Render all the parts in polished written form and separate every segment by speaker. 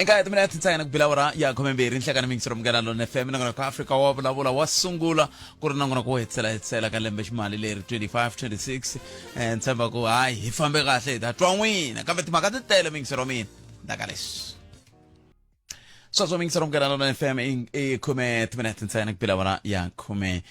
Speaker 1: Eka timinete ntsena ku bila awara ya 12 nhlekani mingisi Munghana Lonene FM nongonoko ka Afrika wa vulavula wa sungula ku ri nongonoko wo hetisela hetisela ka lembe ximali leri 25 26 eh, ni tshemba ku hayi hi fambe kahle hi ta twa n'wina kambe timhaka ti tele mingisero mina ndaka leswi sweswo mingisero Munghana Lonene FM i khume timinete ntsena ku bila awara ya 12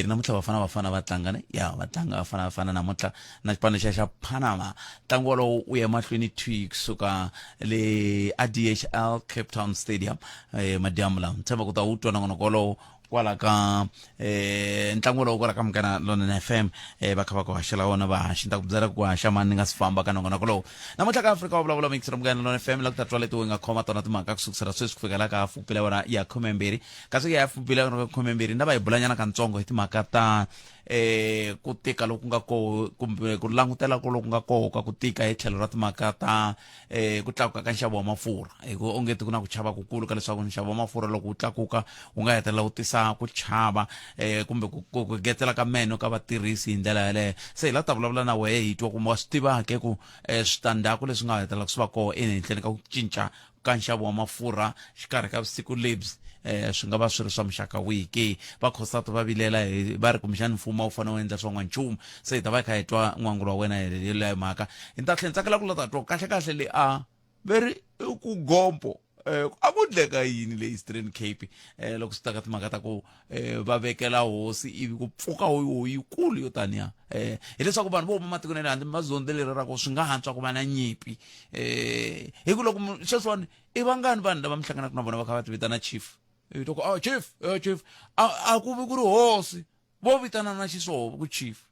Speaker 1: namuntlha vafana vafana va tlanga ne ya va tlanga vafana vafana namuntlha na xipano xa xa Panama ntlangu wolowo u ya mahlweni thwi kusuka le a DHL Cape Town Stadium eh, madyambu lawa ni tshemba ku ta wu twa nongonoko wolowo kwala ka eh ntlangu wolowo kwala ka Munghana Lonene FM eh va kha va ku haxela wona vahaxi ni ta ku byela ku haxa mani ni nga si famba ka nongonoko lowu namuntlha ka Afrika wa vulavula mix ra Munghana Lonene FM la ku ta twa leti u nga khoma tona timhaka ku sukusela sweswi ku fikela ka hafu pila wona ya 12 kasi ya hafu pila yona 12 ni ta va hi bulanyana kantsongo hi timhaka ta eh ku tika loku nga koho kumbe ku langutela ku loku nga koho ka ku tika hi tlhelo ra timhaka ta eh ku tlakuka ka nxavo wa mafurha hi ku ongeti ku na ku chava kukulu ka leswaku nxavo wa mafurha loko wu tlakuka wu nga hetelela wu tisa ku chava eh kumbe ku ku ku getela ka meno ka vatirhisi hi ndlela yaleyo se hi la ta vulavula na wehe hi twa kumbe wa swi tiva ke ku eh switandzhaku leswi nga hetelelaka swi va koho ehenhleni ka ku cinca ka nxavo wa mafurha xikarhi ka vusiku lebyi eh swi nga va swi ri swa muxaka wihi ke va Cosatu va vilela hi va ri kumbexani mfumo a wu fanele wu endla swa n'wanchumu se hi ta va hi kha hi twa n'wangulo wa wena hi yeleyo mhaka hi ta tlhela ni tsakela ku la ta twa kahle kahle le a ve ri i ku gompo eh a ku ndleka yini le Eastern Cape eh loko swi ta ka timhaka ta ku eh va vekela hosi ivi ku pfuka hoyi yikulu yo taniya eh hileswaku vanhu vo huma matikweni ya le handle va zonde leri ra ku swi nga antswa ku va na nyimpi eh hi ku loko sweswiwani i vangani vanhu lava mi hlanganaka na vona va kha va ti vitana chief i twa ku oh chief oh chief a a ku vi ku ri hosi vo vitana na xiswoho ku chief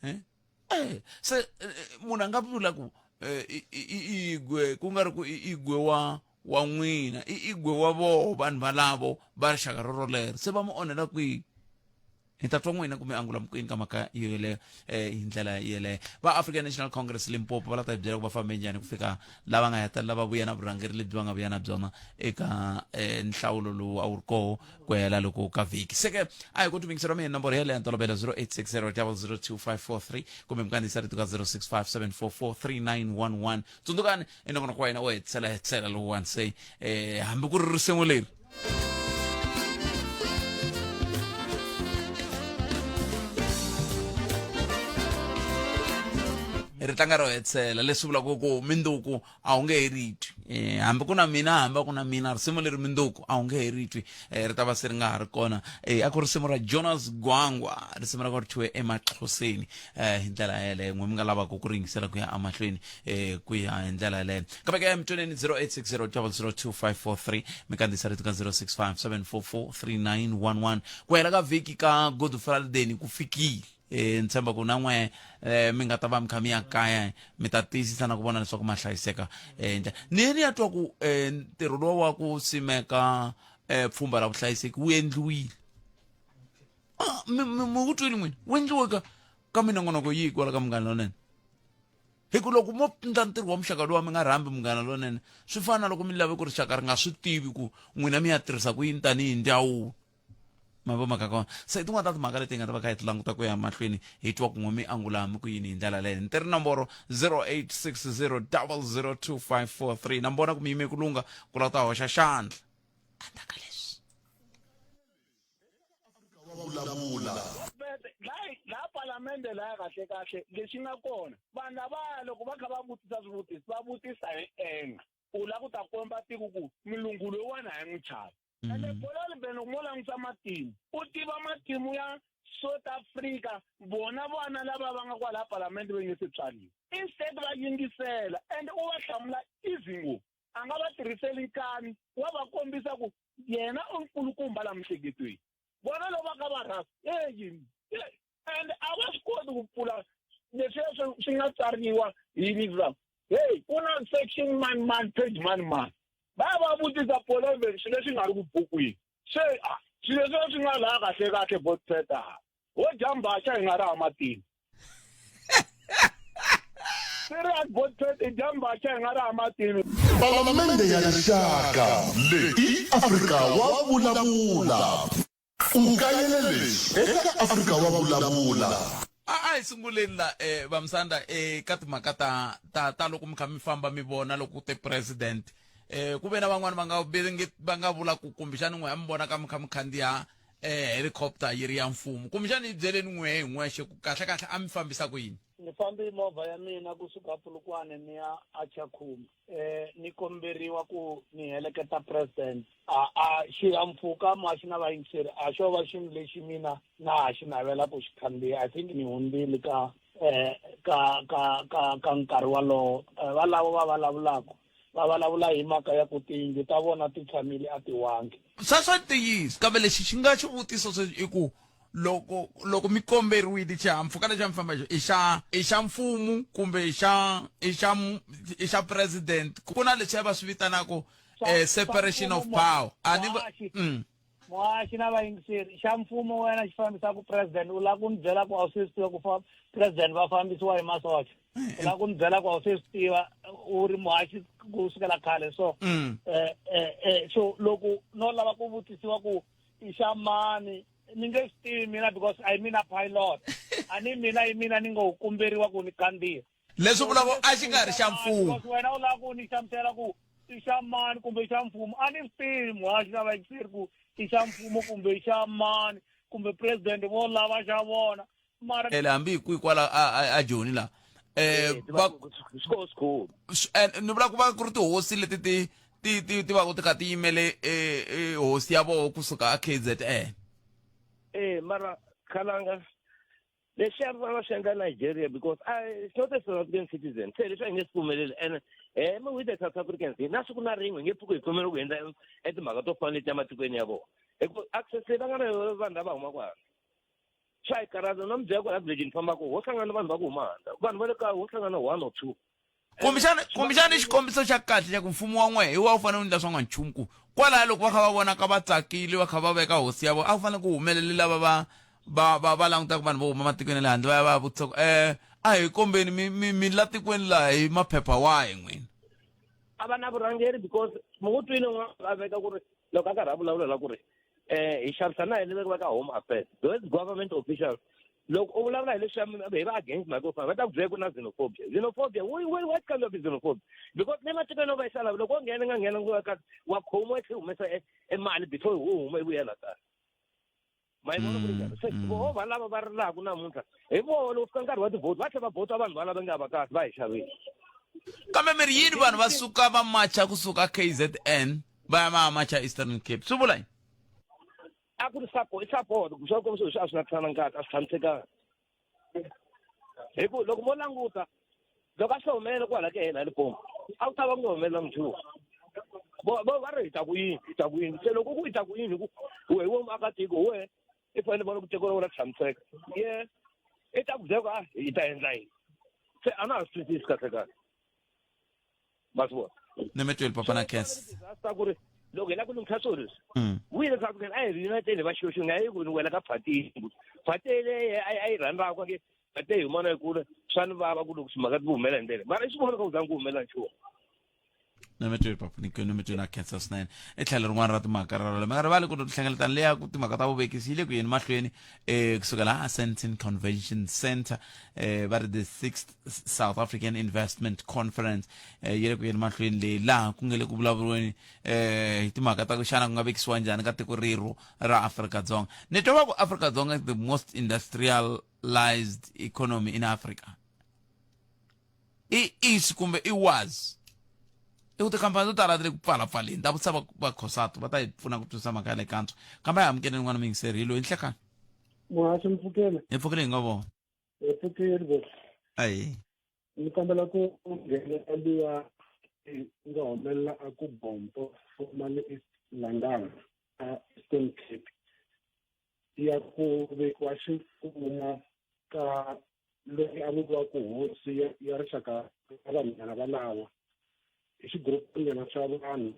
Speaker 1: eh eh se munhu a nga vula ku i igwe ku nga ri ku i igwe wa wa n'wina i igwe wa voho vanhu valavo va rixaka rorolero se va mu onhela kwihi hi ta twa n'wina kumbe angula mukwini ka mhaka yoyeleyo eh, hi ndlela yeleyo va African National Congress Limpopo va la ta hi byela ku va fambe njhani ku fika lava nga hetelela va vuya na vurhangeri lebyi va nga vuya na byona eka eh, nhlawulo lowu a wu ri koho ku hela loko ka vhiki se ke a hi ku tumingiselo mina nomboro yeleyo ya ntolovelo 0860 002543 kumbe mi kandziyisa rito ka 0657443911 tsundzukani i nongonoko wa hina wo hetisela hetisela lowuwani se eh, hambi ku ri risimu leri ri tlanga ro hetisela leswi vulaka ku minduku a wu nge he ri twi eh, hambi ku na mina hambi a ku na mina risimu leri minduku a wu nge he ri twi eh, ri ta va se ri nga ha ri kona eh, a ku risimu ra Jonas Gwangwa risimu ra ku ri thyiwe emaxhoseni eh, hi ndlela yeleyo n'we mi nga lavaka ku ri yingisela ku ya emahlweni eh, ku ya hi ndlela yeleyo kambe ke mtweneni 0860 002543 mi kandziyisa rito ka 065 744 3911 ku hela ka vhiki ka Good Friday ku fikile eh ni tshemba ku na n'we eh, mi nga ta va mi kha mi ya kaya mi ta tiyisisa na ku vona leswaku ma hlayiseka eh ndlela ni ni ya twa ku eh ntirho lowu wa ku simeka eh pfhumba ra vuhlayiseki wu endliwile ah mi mi mi wu twile n'wina wu endliwe ka ka minongonoko yihi kwala ka Munghana Lonene hi ku loko mo endla ntirho wa muxaka lowa mi nga rhambi Munghana Lonene swi fana na loko mi lave ku rixaka ri nga swi tivi ku n'wina mi ya tirhisa ku yini tanihi ndzawulo ma vo mhaka kona se tin'wana ta timhaka leti hi nga ta va kha hi ti languta ku ya mahlweni hi twa kun'we mi angula mi ku yini hi ndlela leyo ni teri nomboro 0860 002543 na mi vona ku mi yime ku lungha ku lava ta hoxa xandla endzhaku ka leswi
Speaker 2: vulavula
Speaker 3: la palamende laya kahle kahle lexi nga kona vanhu lavaya loko va kha va vutisa swivutiso va vutisa hi enga u lava ku ta komba tiko ku mulungu loyiwani a hi n'wi chavi ende Bolani Ben loko mo languta matimu u tiva matimu ya South Africa vona vana lava va nga kwalaya palamende va nge se tswariwa instead va yingisela and u va hlamula easy ngopfu a nga va tirhiseli nkani wa va kombisa ku yena u nkulukumba la miehleketweni vona loko va ka va rhasa eyi and a va swi koti ku pfula leswiya swi nga tsariwa hi exam hey ku na section mani mani page mani mani va ya va vutisa poleven swilo leswi nga ri ku bukwini se a swilo leswiya swi nga laha kahle kahle botpeta ho dya mbhaxa hi nga ri ha matini serious botpet i dya mbhaxa hi nga ri ha matini
Speaker 2: Palamende ya Rixaka leyi i Afrika wa vulavula. U kayele leswi eka Afrika wa vulavula.
Speaker 1: A a hi sunguleni la eh Vamsanda eh ka timhaka ta ta ta loko mi kha mi famba mi vona loko ku te president. um ku ve na van'wani va nga va nga vula ku kumbexani n'we a mi vona ka mi kha mi khandziya um helicopter yi ri ya mfumo kumbexani yi byeleni n'we hi n'wexe ku kahle kahle a mi fambisa ku yini
Speaker 4: ni fambe movha ya mina kusuka Polokwane ni ya aChakhuma ni komberiwa ku ni heleketa president a a xihahampfhuka ma xi na vayingiseri a xo va xilo lexi mina na ha xi navela ku xi khandziya. I think ni hundzile ka ka ka ka ka nkarhi walowo. Valavo va vulavulaka va vulavula hi mhaka ya ku tiyindlu ta vona ti tshamile a ti wangi.
Speaker 1: Sweswo i ntiyiso, kambe lexi xi nga xivutiso sweswi i ku loko loko mi komberiwile xihahampfhuka lexi a mi famba hi xona i xa i xa mfumo kumbe i xa i xa i xa president ku na leswiya va swi vitanaka separation of power a ni va
Speaker 4: Muhaxi na vayingiseri, xa mfumo wena xi fambisaka president u lava ku ni byela ku a wu se swi tiva ku fa president va fambisiwa hi masocha u lava ku ni byela ku a wu se swi tiva u ri muhaxi ku sukela khale so so loko no lava ku vutisiwa ku i xa mani ni nge swi tivi mina because a hi mina pilot a ni mina hi mina ni ngo komberiwa ku ni khandziya.
Speaker 1: Leswi vulaka a xi nga ri xa mfumo.
Speaker 4: Wena u lava ku ni hlamusela ku i xa mani kumbe i xa mfumo a ni swi tivi muhaxi na vayingiseri ku i xa mfumo kumbe i xa mani kumbe president vo lava xa vona mara
Speaker 1: Ele hambi hi kwihi kwala a Joni la va
Speaker 5: swi
Speaker 1: ni vula ku va ku ri tihosi leti ti ti ti ti va ku ti kha ti yimele hosi ya voho kusuka a KZN.
Speaker 5: Mara khalanga leswiya va nga swi endla Nigeria because I, it's not a South African citizen se leswi a hi nge swi pfumeleli and me with the South Africans hi na siku na rin'we hi nge pfuki hi pfumela ku endla e timhaka to fana leti ematikweni ya vona hi ku access leyi va nga na yona vanhu lava humaka handle swa hi karhata na mi byela ku la village ni fambaka ho hlangana vanhu va ku huma handle vanhu va le kaya ho hlangana one or two.
Speaker 1: Kumbexana kumbexana i xikombiso xa kahle xa ku mfumo wa n'we hi wa wu fanele wu endla swa n'wanchumu ku kwalaya loko va kha va vonaka va tsakile va kha va veka hosi ya vona a ku fanele ku humelele lava va va va va langutaka vanhu vo huma matikweni ya le handle va ya va ya vutisa ku a hi kombeni mi mi mi la tikweni laha hi maphepha wahi n'wina.
Speaker 5: A va na vurhangeri because mi n'wi twile un'wana a veka ku ri loko a karhi a vulavula la ku ri hi xavisa na hi le va ka home affairs those government officials loko u vulavula hi leswiya hi va against mhaka yo fana va ta ku byela ku na xenophobia xenophobia what kind of xenophobia because le matikweni yo va yisa lava loko wo nghena nga nghena nguva ka wa khomiwa i tlhe humesa e mali before u huma i vuyela kaya ma yi vona ku ri njhani se voho va lava va rilaka namuntlha hi voho loko fika nkarhi wa tivhoti va tlhela va vhota vanhu va lava nga va kahle va hi xavile.
Speaker 1: Kambe mi ri yini vanhu va suka va macha kusuka KZN va ya va ya macha Eastern Cape swi vula yini?
Speaker 5: A ku ri support i support ku swa kombisa leswi a swi na tshana ngati a swi tshamisekanga hi ku loko mo languta loko a swi humelela kwala ka hina Limpopo a ku ta va ku nga humelela nchumu vo vo va ri hi ta ku yini hi ta ku yini se loko ku hi ta ku yini hi ku wehe wo muakatiko wehe i fanele vona ku tiko ra wena tshamiseka ye i ta ku byela ku a hi ta endla yini se a na ha swi twisisi kahle kahle ma swi vona.
Speaker 1: Ni mi twile papa na khensa.
Speaker 5: Disaster ku ri loko hi lava ku lunghisa swilo leswi we le South African a hi ri united hi va xilo xin'we a yi ku ni wela ka phati phati leyi a yi rhandzaka ke phati yi huma na yi kule swa ni vava ku loko timhaka ti humelela hi ndlela mara i swi vona ka ku zanga ku humelela nchumu.
Speaker 1: Ni mi twile papa ni ni mi twile na khensa swinene i tlhelo rin'wana ra timhaka rero mi nga rivali ku nhlengeletano leya ku timhaka ta vuvekisi yi le ku yeni mahlweni kusukela a Sandton Convention Center va ri the sixth South African Investment Conference yi le ku yeni mahlweni leyi laha ku nge le ku vulavuriweni hi timhaka ta ku xana ku nga vekisiwa njhani ka tiko rerhu ra Afrika-Dzonga ni twa va ku Afrika-Dzonga is the most industrialized economy in Africa i is kumbe i was i ku tikhampani to tala ti le ku pfalapfaleni ta vutisa va khosatu va ta hi pfuna ku twisisa mhaka ya le kantswa kambe a hi amukeleni n'wana muyingiseri hi loyi nhlekani
Speaker 6: Muhaxi mi pfukile
Speaker 1: hi pfukile hi nga vona
Speaker 6: hi pfukile bosi
Speaker 1: ayi
Speaker 6: ni kombela ku nghenelela liya yi nga humelela a ku bompo formerly East London a Eastern Cape ya ku vekiwa ximfumo ka loyi a vuriwaka hosi ya rixaka ra vanhwanyana valava i xigurupanyana xa vanhu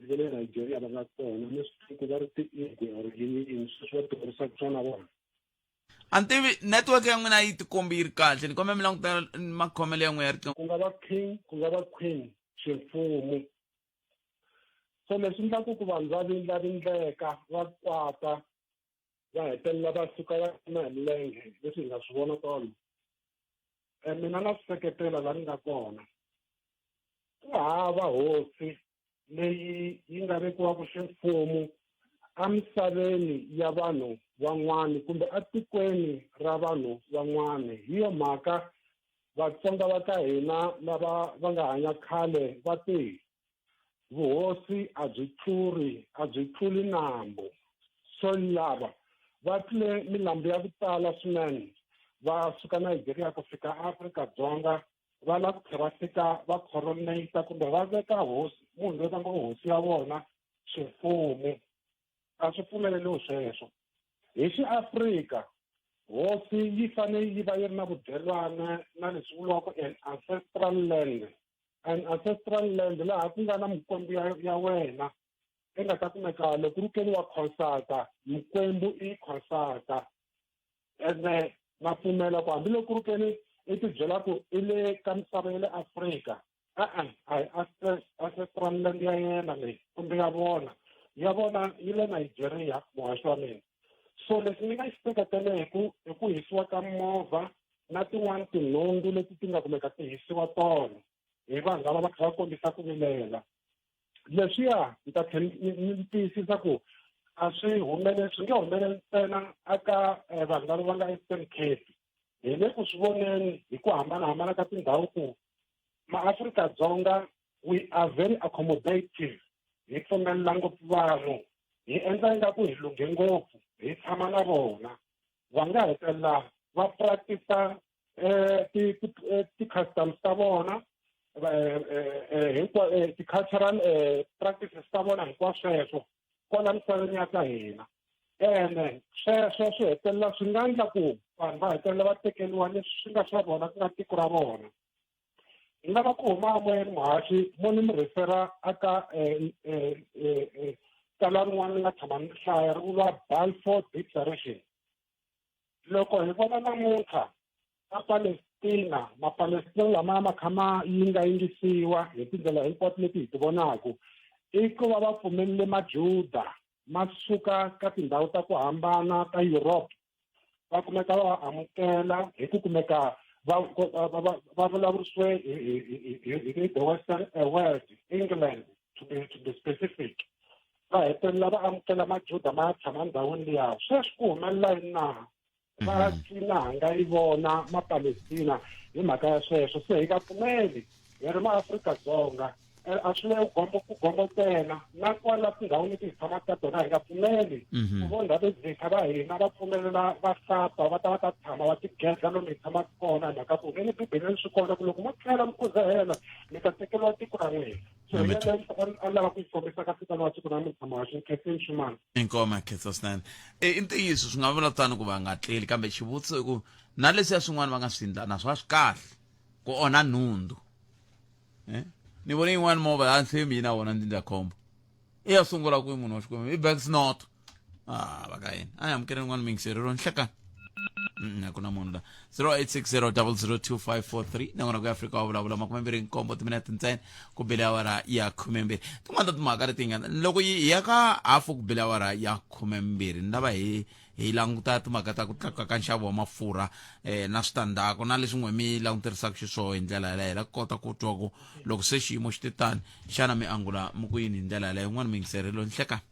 Speaker 6: va le Nigeria va nga kona ni swi tivi ku va ri ti-Igwe or yini yini sweswi va tivurisaka swona vona.
Speaker 1: A ni tivi network ya n'wina yi tikombi yi ri kahle ni kombela mi languta makhomelo ya n'wina ya riqingho.
Speaker 6: Ku nga va king ku nga va queen ximfumo so leswi endlaku ku vanhu va vindlavindleka va kwata va hetelela va suka va yima hi milenge leswi hi nga swi vona tolo mina na swi seketela la ni nga kona ku hava hosi. leyi yi nga vekiwaka ximfumo emisaveni ya vanhu van'wana kumbe etikweni ra vanhu van'wana. Hi yo mhaka Vatsonga va ka hina lava va nga hanya khale va te, Vuhosi a byi tluri, a byi tluli nambu. So lava va tlule milambu ya ku tala swinene va suka Nigeria ku fika Afrika-Dzonga va lava ku tlhela va fika va coronate kumbe va veka hosi munhu loyi va ngo hosi ya vona ximfumo. A swi pfumeleriwi sweswo. Hi xiAfrika hosi yi fanele yi va yi ri na vudyelwana na leswi vuriwaka an ancestral land. An ancestral land laha ku nga na mikwembu ya, ya wena i nga ta kumeka loko ri keni wa consulta mikwembu i consulta ene na pfumela ku hambiloko ku ri keni i tibyela ku i le ka misava ya le Afrika e-e a hi ancestral land ya yena leyi kumbe ya vona ya vona yi le Nigeria muhaxi wa mina so lexi ni nga xi seketeleku i ku hisiwa ka movha na tin'wani tinhundzu leti ti nga kumeka ti hisiwa tona hi vanhu lava va kha va kombisa ku vilela leswiya ni ta tlhela ni tiyisisa ku a swi humeleli swi nge humeleli ntsena eka eh, vanhu lava va nga Eastern Cape hi le ku swi voneni hi ku hambanahambana ka tindhawu ku maAfrika-Dzonga we are very accommodative hi pfumelela ngopfu vanhu hi endla ingaku hi lunghe ngopfu hi tshama na vona va nga hetelela va practice eh, eh, ti-customs ta vona eh, ti-cultural practices ta vona hinkwaswo sweswo kwala misaveni ya ka hina ene sweswo swi hetelela swi nga endla ku vanhu va hetelela va tekeriwa leswi swi nga swa vona ku nga tiko ra vona ni lava ku huma moyeni muhaxi mo ni mi rhefera aka tsalwa rin'wana ni nga tshama ni hlaya ri vuriwa Balfour Declaration loko hi vona namuntlha ka Palestina Mapalestina lamaya ma kha ma yingayingisiwa hi tindlela hinkwato leti hi ti vonaka i ku va va pfumelele Majuda ma suka ka tindhawu ta ku hambana ta Europe va kumeka va amukela hi ku kumeka va va vulavurisiwe hi the western eh, world england to be, to be specific va hetelela va amukela majuda ma ya tshama ndhawini liya sweswi ku humelela yini na va mhm. cina hanga yi vona mapalestina hi mhaka ya sweswo se hi nga pfumeli hi ri maafrika-dzonga Eh, a swi le gombo ku gombo ntsena na kwala tindhawini leti hi tshamaka ka tona hi nga pfumeli mhm. ku vo ndhavezitha va hina va pfumelela vahlapfa va ta va ta tshama va tigedla lomu hi tshamaka kona hi mhaka ku ne bibeleni swi kona ku loko mo tlhela mi kuzahela mi ta tekeriwa tiko ra n'wina so hi yaleyo a lava ku yi kombisa ka siku wa siku na mutshama wa xinkhenseni xin'wana
Speaker 1: inkomo khensa swinene e, i ntiyiso swi nga vula tano ku va nga tleli kambe xivutiso i ku na leswiya swin'wana va nga swi endla naswona swi kahle ku onha nhundzu eh? ni vone yin'wana movha ya nhlemi yi na wona ndzindzakhombo i ya sungula kwihi munhu wa xikwembu i banks not ah va ka yini a hi amukeleni n'wana miyingiseri ro nhlekani a ku na munhu la 0860002543 nakona ku ya afrika wa vulavula 27 timinete ntsena ku bile awara ya 12 tin'wana ta timhaka leti nga loko yi ya ka hafu ku bile awara ya 12 ni lava hi hi languta timhaka ta ku tlakuka ka nxavo wa mafurha eh, na switandzhaku na leswi n'we mi languterisaka xiswona hi ndlela yaleyo hi la kota ku twa ku loko se xiyimo xi te tani xana mi angula mi ku yini hi ndlela yaleyo yin'wana miyingiserelo nhlekani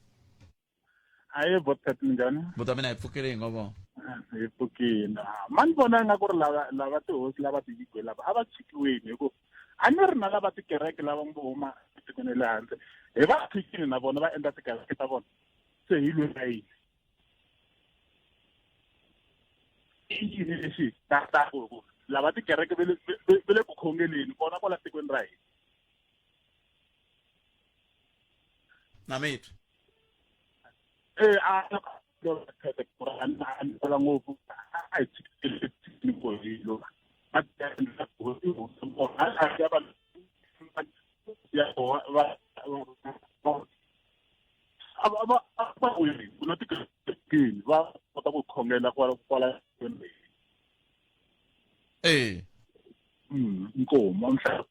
Speaker 7: aye botpet minjhani
Speaker 1: buta mina hi pfukile hi nga vona
Speaker 7: hi pfukile ma ni vona ingaku ri lava lava tihosi lava tiyigwe lava a va tshikiweni hi ku a ni ri na lava tikereke lava ngo huma etikweni le handle hi va tshikile na vona va endla tikereke ta vona se hi lwela yini i yini lexi tataku hi ku lava tikereke va le ku khongeleni kona kwala tikweni ra hina
Speaker 1: na mitwi
Speaker 7: e a a ngopfu a hi tshikile ku hi lo va va a va va va wini ku na tikerekeni va kota ku khongela kwala kwala
Speaker 1: eh
Speaker 7: inkomu amhlaba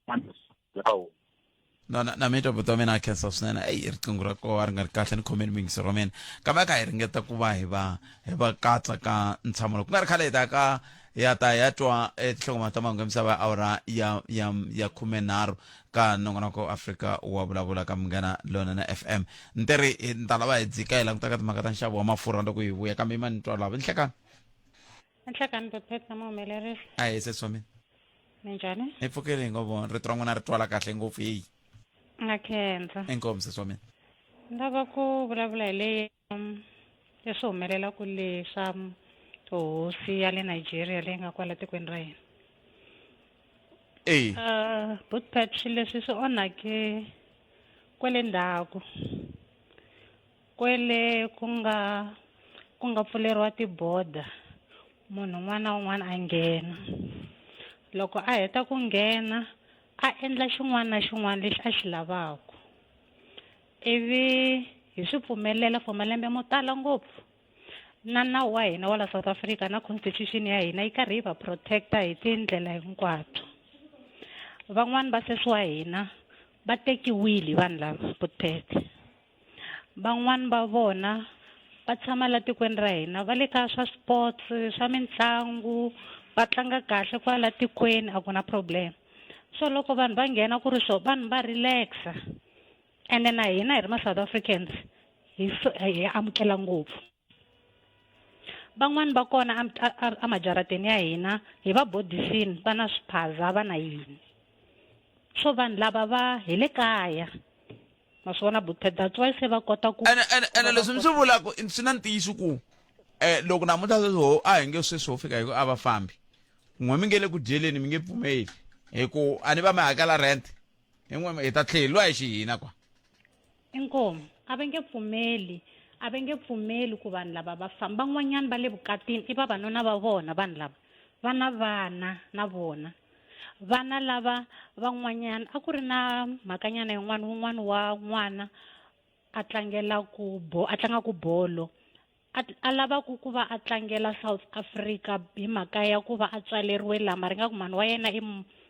Speaker 1: Na na, na mi twa buti wa mina a khensa swinene. Eyi riqingho ra koho a ri nga ri kahle ni khomeni muyingiseri wa mina. Kambe a ka hi ringeta ku va hi va hi va katsa ka ntshamo lowu. Ku nga ri khale hi ta ka ya ta ya twa eh, tinhlokomhaka ta mahungu ya misava ya awara ya ya ya 13 ka nongonoko Afrika wa vulavula ka Munghana Lonene FM. Ni te ri ni ta lava hi dzika hi languta ka timhaka ta nxavo wa mafurha loko hi vuya kambe yimani ni twa lava. Nhlekani.
Speaker 8: Nhlekani Bepet na muhumelerisi.
Speaker 1: Ahee sesi wa mina.
Speaker 8: Minjhani?
Speaker 1: Hi pfukile hi ngo vona rito ra n'wina ri twala kahle ngopfu heyi.
Speaker 8: Nga khensa.
Speaker 1: Inkomu sesi wa mina.
Speaker 8: Ni lava ku vulavula hi leyi leswi humelelaka le swa hosi ya le Nigeria leyi nga kwala tikweni ra hina.
Speaker 1: Eyi.
Speaker 8: Bootpet swilo leswi swi onhake kwale ndzhaku. Kwele ku nga ku nga pfuleriwa tiboda munhu un'wana na un'wana a nghena. Loko a heta ku nghena a endla xin'wana na xin'wana lexi a xi lavaka. Ivi hi swi pfumelela for malembe mo tala ngopfu. Na nawu wa hina wa la South Africa na constitution ya hina yi karhi yi va protect-a hi tindlela hinkwato. Van'wani va sesi wa hina va tekiwile hi vanhu lava Bootpet. Van'wani va vona va tshama la tikweni ra hina va le ka swa sports swa mitlangu va tlanga kahle kwala tikweni a ku na problem so loko vanhu va nghena ku ri swo vanhu va relax-a ene na hina hi ri ma South Africans hi hi amukela ngopfu van'wani va kona emajarateni ya hina hi va bodisini va na swiphaza va na yini so vanhu lava va hi le kaya ma swi vona but that's why se va kota ku
Speaker 1: ene ene ene leswi mi swi vulaka swi na ntiyiso ku eh loko namuntlha sweswi ho a hi nge sweswi ho fika hi ku a va fambi n'we mi nge le ku dyeleni mi nge pfumeli hi ku a ni va mi hakela rent hi n'we hi ta tlheleriwa hi xihina kwa.
Speaker 8: Inkomu a va nge pfumeli a va nge pfumeli ku vanhu lava va famba van'wanyana va le vukatini i vavanuna va vona vanhu lava va na vana na vona vana lava van'wanyana a ku ri na mhakanyana yin'wana wun'wana wa n'wana a tlangela ku bo a tlangaka bolo a a lavaku ku va a tlangela South Africa hi mhaka ya ku va a tswaleriwe la mara ingaku mhani wa yena i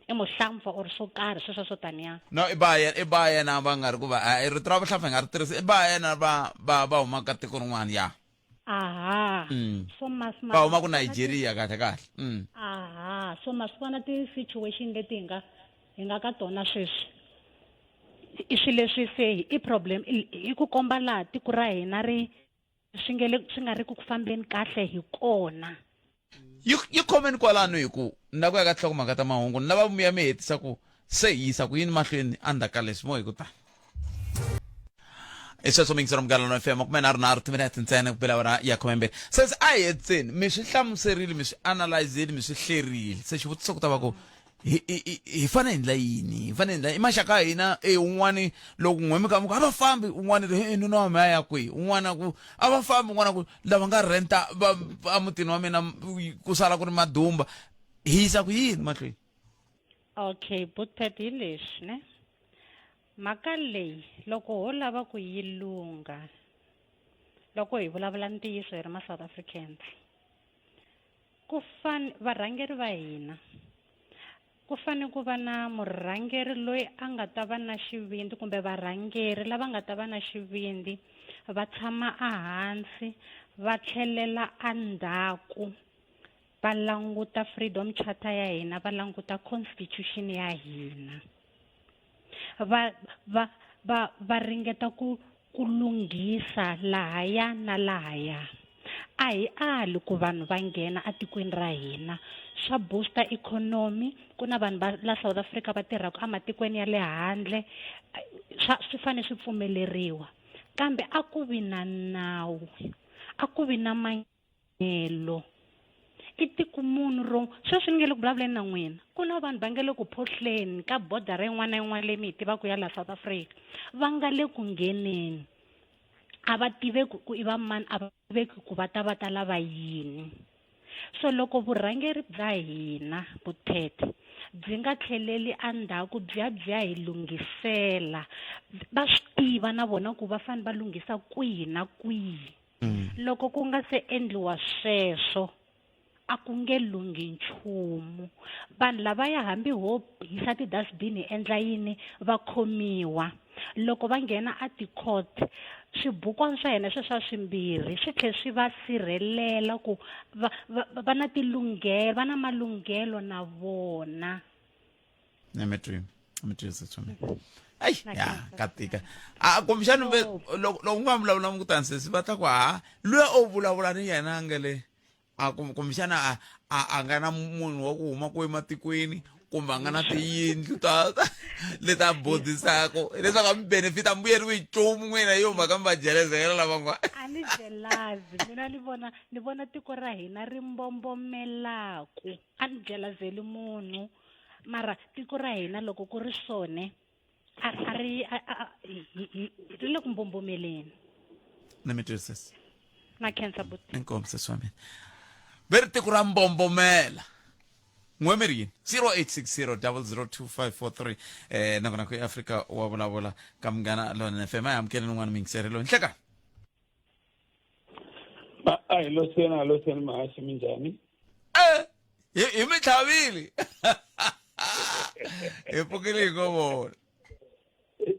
Speaker 8: i muhlampfa or swo karhi sweswo swo taniya.
Speaker 1: No i ba yena i ba yena va nga ri ku va a rito ra vuhlampfa hi nga ri tirhisi i ba yena va va va humaka ka tiko rin'wana ya.
Speaker 8: Aha. So mas
Speaker 1: ma Va huma ku Nigeria kahle kahle.
Speaker 8: Aha. So ma swi vona ti-situation leti hi nga hi nga ka tona sweswi. I swilo leswi se i problem i ku komba laha tiko ra hina ri swi nge le swi nga ri ku ku fambeni kahle hi kona.
Speaker 1: Yi yi khomeni kwalano hi ku ni lava ku ya ka tinhlokomhaka ta mahungu ni lava mi ya mi hetisa ku se hi yisa ku yini mahlweni endzhaku ka leswi mo hi ku tani. I sweswo miyingiselo Munghana Lonene FM 37 timinete ntsena ku bela awara ya 12. Se se a hi hetiseni mi swi hlamuserile mi swi analyzile mi swi hlerile se xivutiso ku ta va ku hi hi hi fanele hi ndla yini hi fanele hi ndla i maxaka ya hina e un'wani loko n'we mi ka mi ku a va fambi un'wani ri he nuna wa mina ya kwihi un'wana ku a va fambi un'wana ku lava nga renta va emutini wa mina ku sala ku ri madumba hi yisa ku yini mahlweni
Speaker 8: okay bootpad hi leswi ne mhaka leyi loko ho lava ku yi lungha loko hi vulavula ntiyiso hi ri ma South Africans Ku fan varhangeri va hina ku fane ku va na murhangeri loyi a nga ta va na xivindzi kumbe varhangeri lava nga ta va na xivindzi va tshama ehansi va tlhelela endzhaku va languta freedom charter ya hina va languta constitution ya hina va va va va ringeta ku ku lunghisa lahaya na lahaya. A hi ali ku vanhu va nghena etikweni ra hina, swa booster economy, ku na vanhu va la South Africa va tirhaka ematikweni ya le handle, swa swi fanele swi pfumeleriwa. Kambe a ku vi na nawu, a ku vi na manyelo. I tiko munhu ro sweswi ni nge le ku vulavuleni na n'wina ku na vanhu va nge le ku phohleni ka bodara yin'wana na yin'wana leyi mi yi tivaka ya la South Africa va nga le ku ngheneni a va tiveki ku i va mani a va tiveki ku va ta va ta lava yini so loko vurhangeri bya hina vuthethe byi nga tlheleli endzhaku byi ya byi ya hi lunghisela va swi tiva na vona ku va fanele va lunghisa kwihi na kwihi Loko ku nga se endliwa sweswo, A ku nge lunghi nchumu. Vanhu lavaya hambi ho hisa ti-dustbin hi endla yini va khomiwa. Loko va nghena a ti-court swibukwana swa hina sweswiya swimbirhi swi tlhe swi va sirhelela ku va va va na tilunghelo va na malunghelo na vona.
Speaker 1: Mi twi mi twi sesi wa mina ayi ya ka tika a kumbexani ve loko loko u nga vulavula mi kutani sesi va ta ku ha luya o vulavula ni yena a nge le a kumbexana a a a nga na munhu wa ku huma ku ematikweni kumbe a nga na tiyindlu ta leti a bodisaka leswaku a mi benefit a mi vuyeriwi hi nchumu n'wina hi yo mhaka mi va jelezela lavan'wana.
Speaker 8: A ni jelazi mina ni vona ni vona tiko ra hina ri mbombomelaku a ni jelazeli munhu mara tiko ra hina loko ku ri swone a a ri a a ri le ku mbombomeleni.
Speaker 1: Ni mi twisisa.
Speaker 8: Na khensa buti.
Speaker 1: Inkomu sesi wa mina. Ve ri tiko ra mbombomela. N'we mi ri yini? 0860002543 eh nakona ku Afrika wa vulavula ka Munghana Lonene FM. A hi amukeleni un'wana muyingiseri loyi. Nhlekani.
Speaker 4: A hi loseni a loseni mahaxi minjhani?
Speaker 1: Eh hi hi mi tlhavile. Hi pfukile hi ngo vona.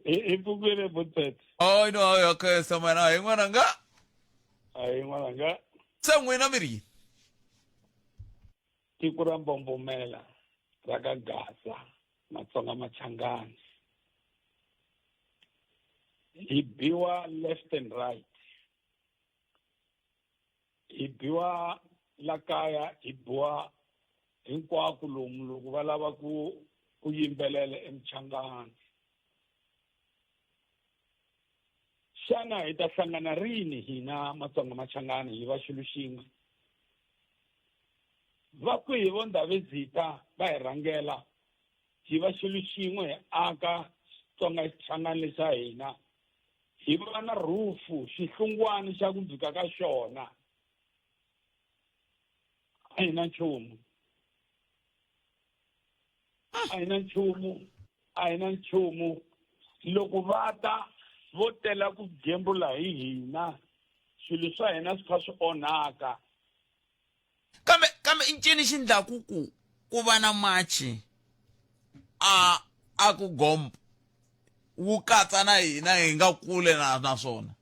Speaker 4: Hi pfukile Butpet.
Speaker 1: Oh no, okay, samana hi n'wana nga.
Speaker 4: A hi n'wana nga.
Speaker 1: Se n'wina mi ri yini?
Speaker 4: Tiko ra Mbombomela ra ka Gaza, Matsonga Machangani. Hi biwa left and right. Hi biwa la kaya, hi biwa hinkwako lomu loko va lava ku ku yimbelela eMchangani. Xana hi ta hlangana rini hina Matsonga Machangani hi va xilo xin'we? Va kwihi vo Ndhavezitha va hi rhangela hi va xilo xin'we hi aka Xitsonga Xichangani lexa hina hi va na rhufu xihlungwani xa ku dzika ka xona? A hi na nchumu. A hi na nchumu. A hi na nchumu. Loko va ta vo tela ku gembula hi hina, swilo swa hina swi kha swi onhaka.
Speaker 1: Kambe kambe i ncini xi ndlaku ku ku va na machi a a ku gombo wu katsa na hina hi nga kule na na swona?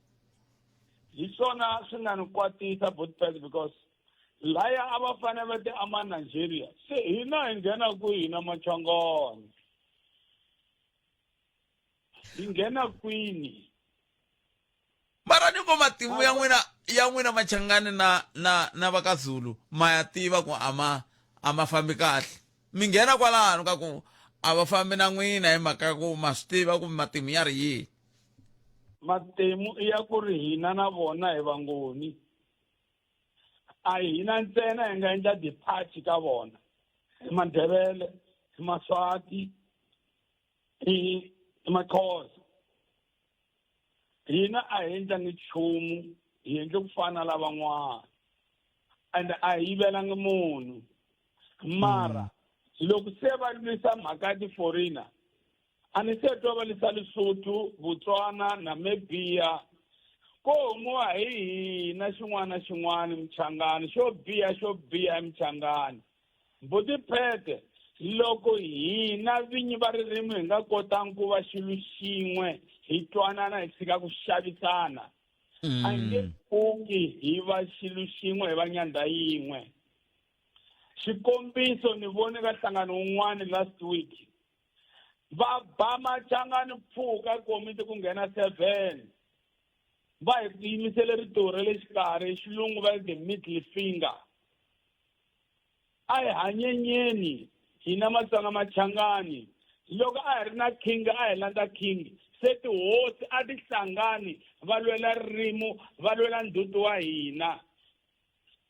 Speaker 4: Hi swona swi nga ni kwatisa Botpet because laya a va fanele va ti ama Nigeria se hina hi nghena kwihi hina Machangana hi nghena kwini?
Speaker 1: Mara ni vo matimu ya n'wina ya n'wina Machangani na na na va ka Zulu ma ya tiva ku a ma a ma fambi kahle. Mi nghena kwalano ka ku a va fambi na n'wina hi mhaka ya ku ma swi tiva ku matimu ya ri yihi.
Speaker 4: Matimu i ya ku ri hina na vona hi Vangoni. A hi hina ntsena hi nga endla departure ka vona. Hi Mandebele, hi Maswati, hi hi Maxhosa. Hina a hi endlangi nchumu, hi endle ku fana na lavan'wana. And a hi yivelangi munhu. Mara loko se va lwisa mhaka ya ti-foreigner, a ni se twa va lwisa Lesotho, Botswana, Namibia. Ko humiwa hi hina xin'wana na xin'wana Mchangani, xo biha xo biha eMchangani. Mbuti Phete, loko hina vinyi va ririmi hi nga kotangi ku va xilo xin'we, hi twanana hi tshika ku xavisana, a hi nge pfuki hi va xilo xin'we hi va nyandha yin'we. Xikombiso, ni vone ka nhlangano wun'wana last week, va ba Machangani pfuka komiti ku nghena 7, va hi yimisele rito ra le xikarhi, hi xilungu va the middle finger. A hi hanyenyeni hina Matsonga Machangani. Loko a hi ri na king a hi landza king. Se tihosi a ti hlangani va lwela ririmi, va lwela ndzhuti wa hina.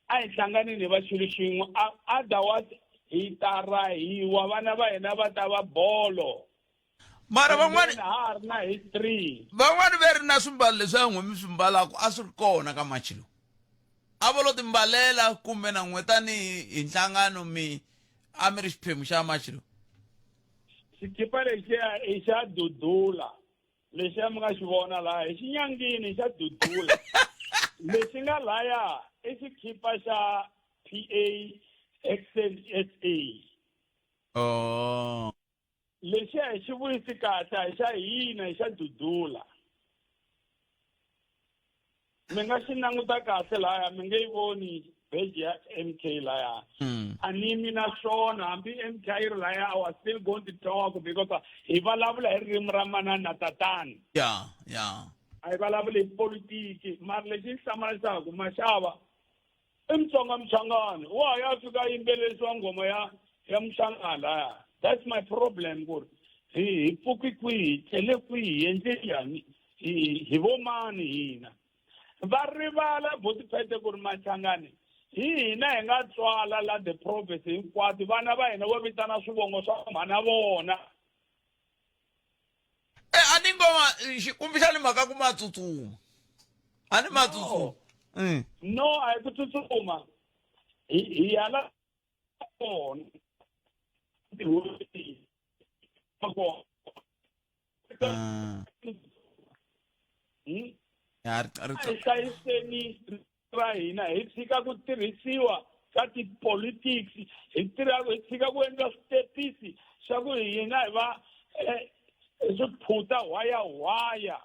Speaker 4: A hi hlanganeni hi va xilo xin'we otherwise hi ta rahiwa, vana va hina va ta va bolo.
Speaker 1: Mara van'wani
Speaker 4: ha ha ri na history.
Speaker 1: Van'wani ve ri na swimbalo leswi a n'we mi swi mbalaka a swi ri kona ka machi lowu. A va lo timbalela kumbe na n'we tanihi hi nhlangano mi a mi ri xiphemu xa machi lowu?
Speaker 4: Xikipa lexiya i xa Dudula, lexiya mi nga xi vona laha hi xinyangini i xa Dudula. Lexi nga laya i xikipa xa PA Action SA.
Speaker 1: Oh.
Speaker 4: Lexi a hi xi vuyisi kahle a hi xa hina hi xa Dudula. Mi nga xi languta kahle laya mi nge yi voni beji ya MK laya. A ni yimi na swona hambi MK yi ri laya I was still going to talk because hi vulavula hi ririmi ra manana na tatana.
Speaker 1: Yeah, yeah.
Speaker 4: A hi vulavuli hi politiki mara lexi xi hlamarisaka Mashava i Mutsonga Muchangani wa ha ya fika yimbelelisiwa nghoma ya ya Muchangani laya. That's my problem ku ri hi hi pfuki kwihi hi tlele kwihi hi endle njhani hi hi vo mani hina. Va rivala Botipete ku ri Machangani hi hina hi nga tswala la the province hinkwato vana va hina vo vitana swivongo swa mhana vona.
Speaker 1: E a ni ngoma kumbexani mhaka ku ma tsutsuma a ni ma tsutsuma.
Speaker 4: No a hi ku tsutsuma hi hi ya la kona tihosi kona.
Speaker 1: Ya, ri- ri-
Speaker 4: A hi hlayiseni ra hina hi tshika ku tirhisiwa ka tipolitics hi tirha hi tshika ku endla switepisi swa ku hina hi va swiphuta hwaya hwaya.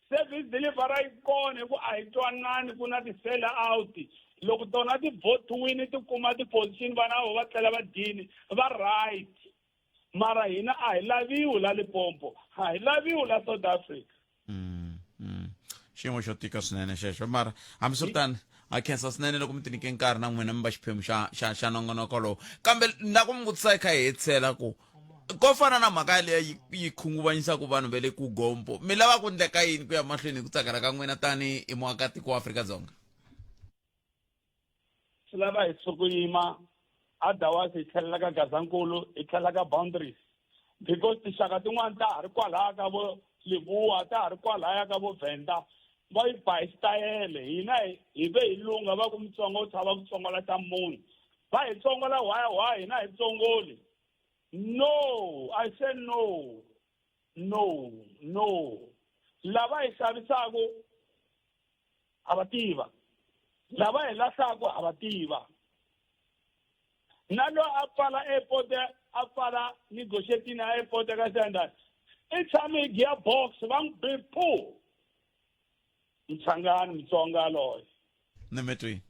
Speaker 4: Service delivery yi kona hi ku a hi twanani ku na ti-sell out loko tona ti-vote-wini ti kuma ti-position vana vo va tlela va dyini va right mara hina a hi laviwi la Limpopo a hi laviwi la South Africa.
Speaker 1: Xiyimo xo tika swinene xexo mara hambiswiritano ha khensa swinene loko mi tinyike nkarhi na n'wina mi va xiphemu xa xa xa nongonoko lowu kambe na ku mi vutisa hi kha hi hetisela ku ko fana na mhaka yaleyo yi yi khunguvanyisaka vanhu va le ku gompo mi lava ku ndleka yini ku ya mahlweni hi ku tsakela ka n'wina tani hi muakatiko wa Afrika-Dzonga?
Speaker 4: Swi lava hi suku yima otherwise hi tlhelela ka Gazankulu hi tlhelela ka boundaries because tinxaka tin'wani ta ha ri kwalaya ka vo Leboa ta ha ri kwalaya ka vo Venda va yi ba hi xitayele hina hi ve hi lungha va ku Mutsonga u chava ku tsongola xa munhu va hi tsongola hwaya hwaya hina hi tsongoli. No I say no no no lava hi xavisaka ha va tiva lava hi lahlaka ha va tiva na loyi a pfala airport a pfala negotiating ya airport ka Sandal i tshame hi gear box va n'wi be pu Mchangani Mutsonga loyi.
Speaker 1: Ni mi twi.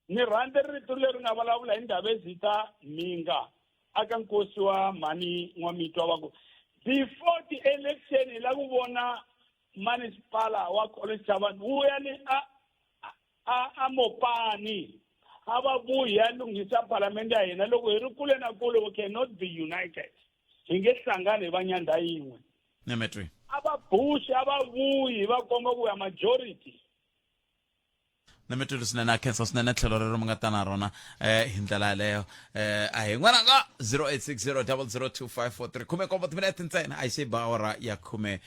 Speaker 4: Ni rhandza rito leri nga vulavula hi Ndhavezitha Mhinga aka nkosi wa mhani N'wamitwa va ku before ti-election hi la ku vona manisipala wa College Chavani wu ya le a a a Mopani a va vuyi ya lunghisa palamende ya hina loko hi ri kule na kule we cannot be united hi nge hlangani hi va nyandha yin'we.
Speaker 1: Ni mi twi.
Speaker 4: A va buxi a va vuyi va komba ku ya majority.
Speaker 1: Ni mi twile swinene a khensa swinene tlhelo rero mi nga ta na rona hi ndlela yaleyo a hi n'wananga 0860002543 khume nkombo timinete ntsena a yi se ba awara ya khume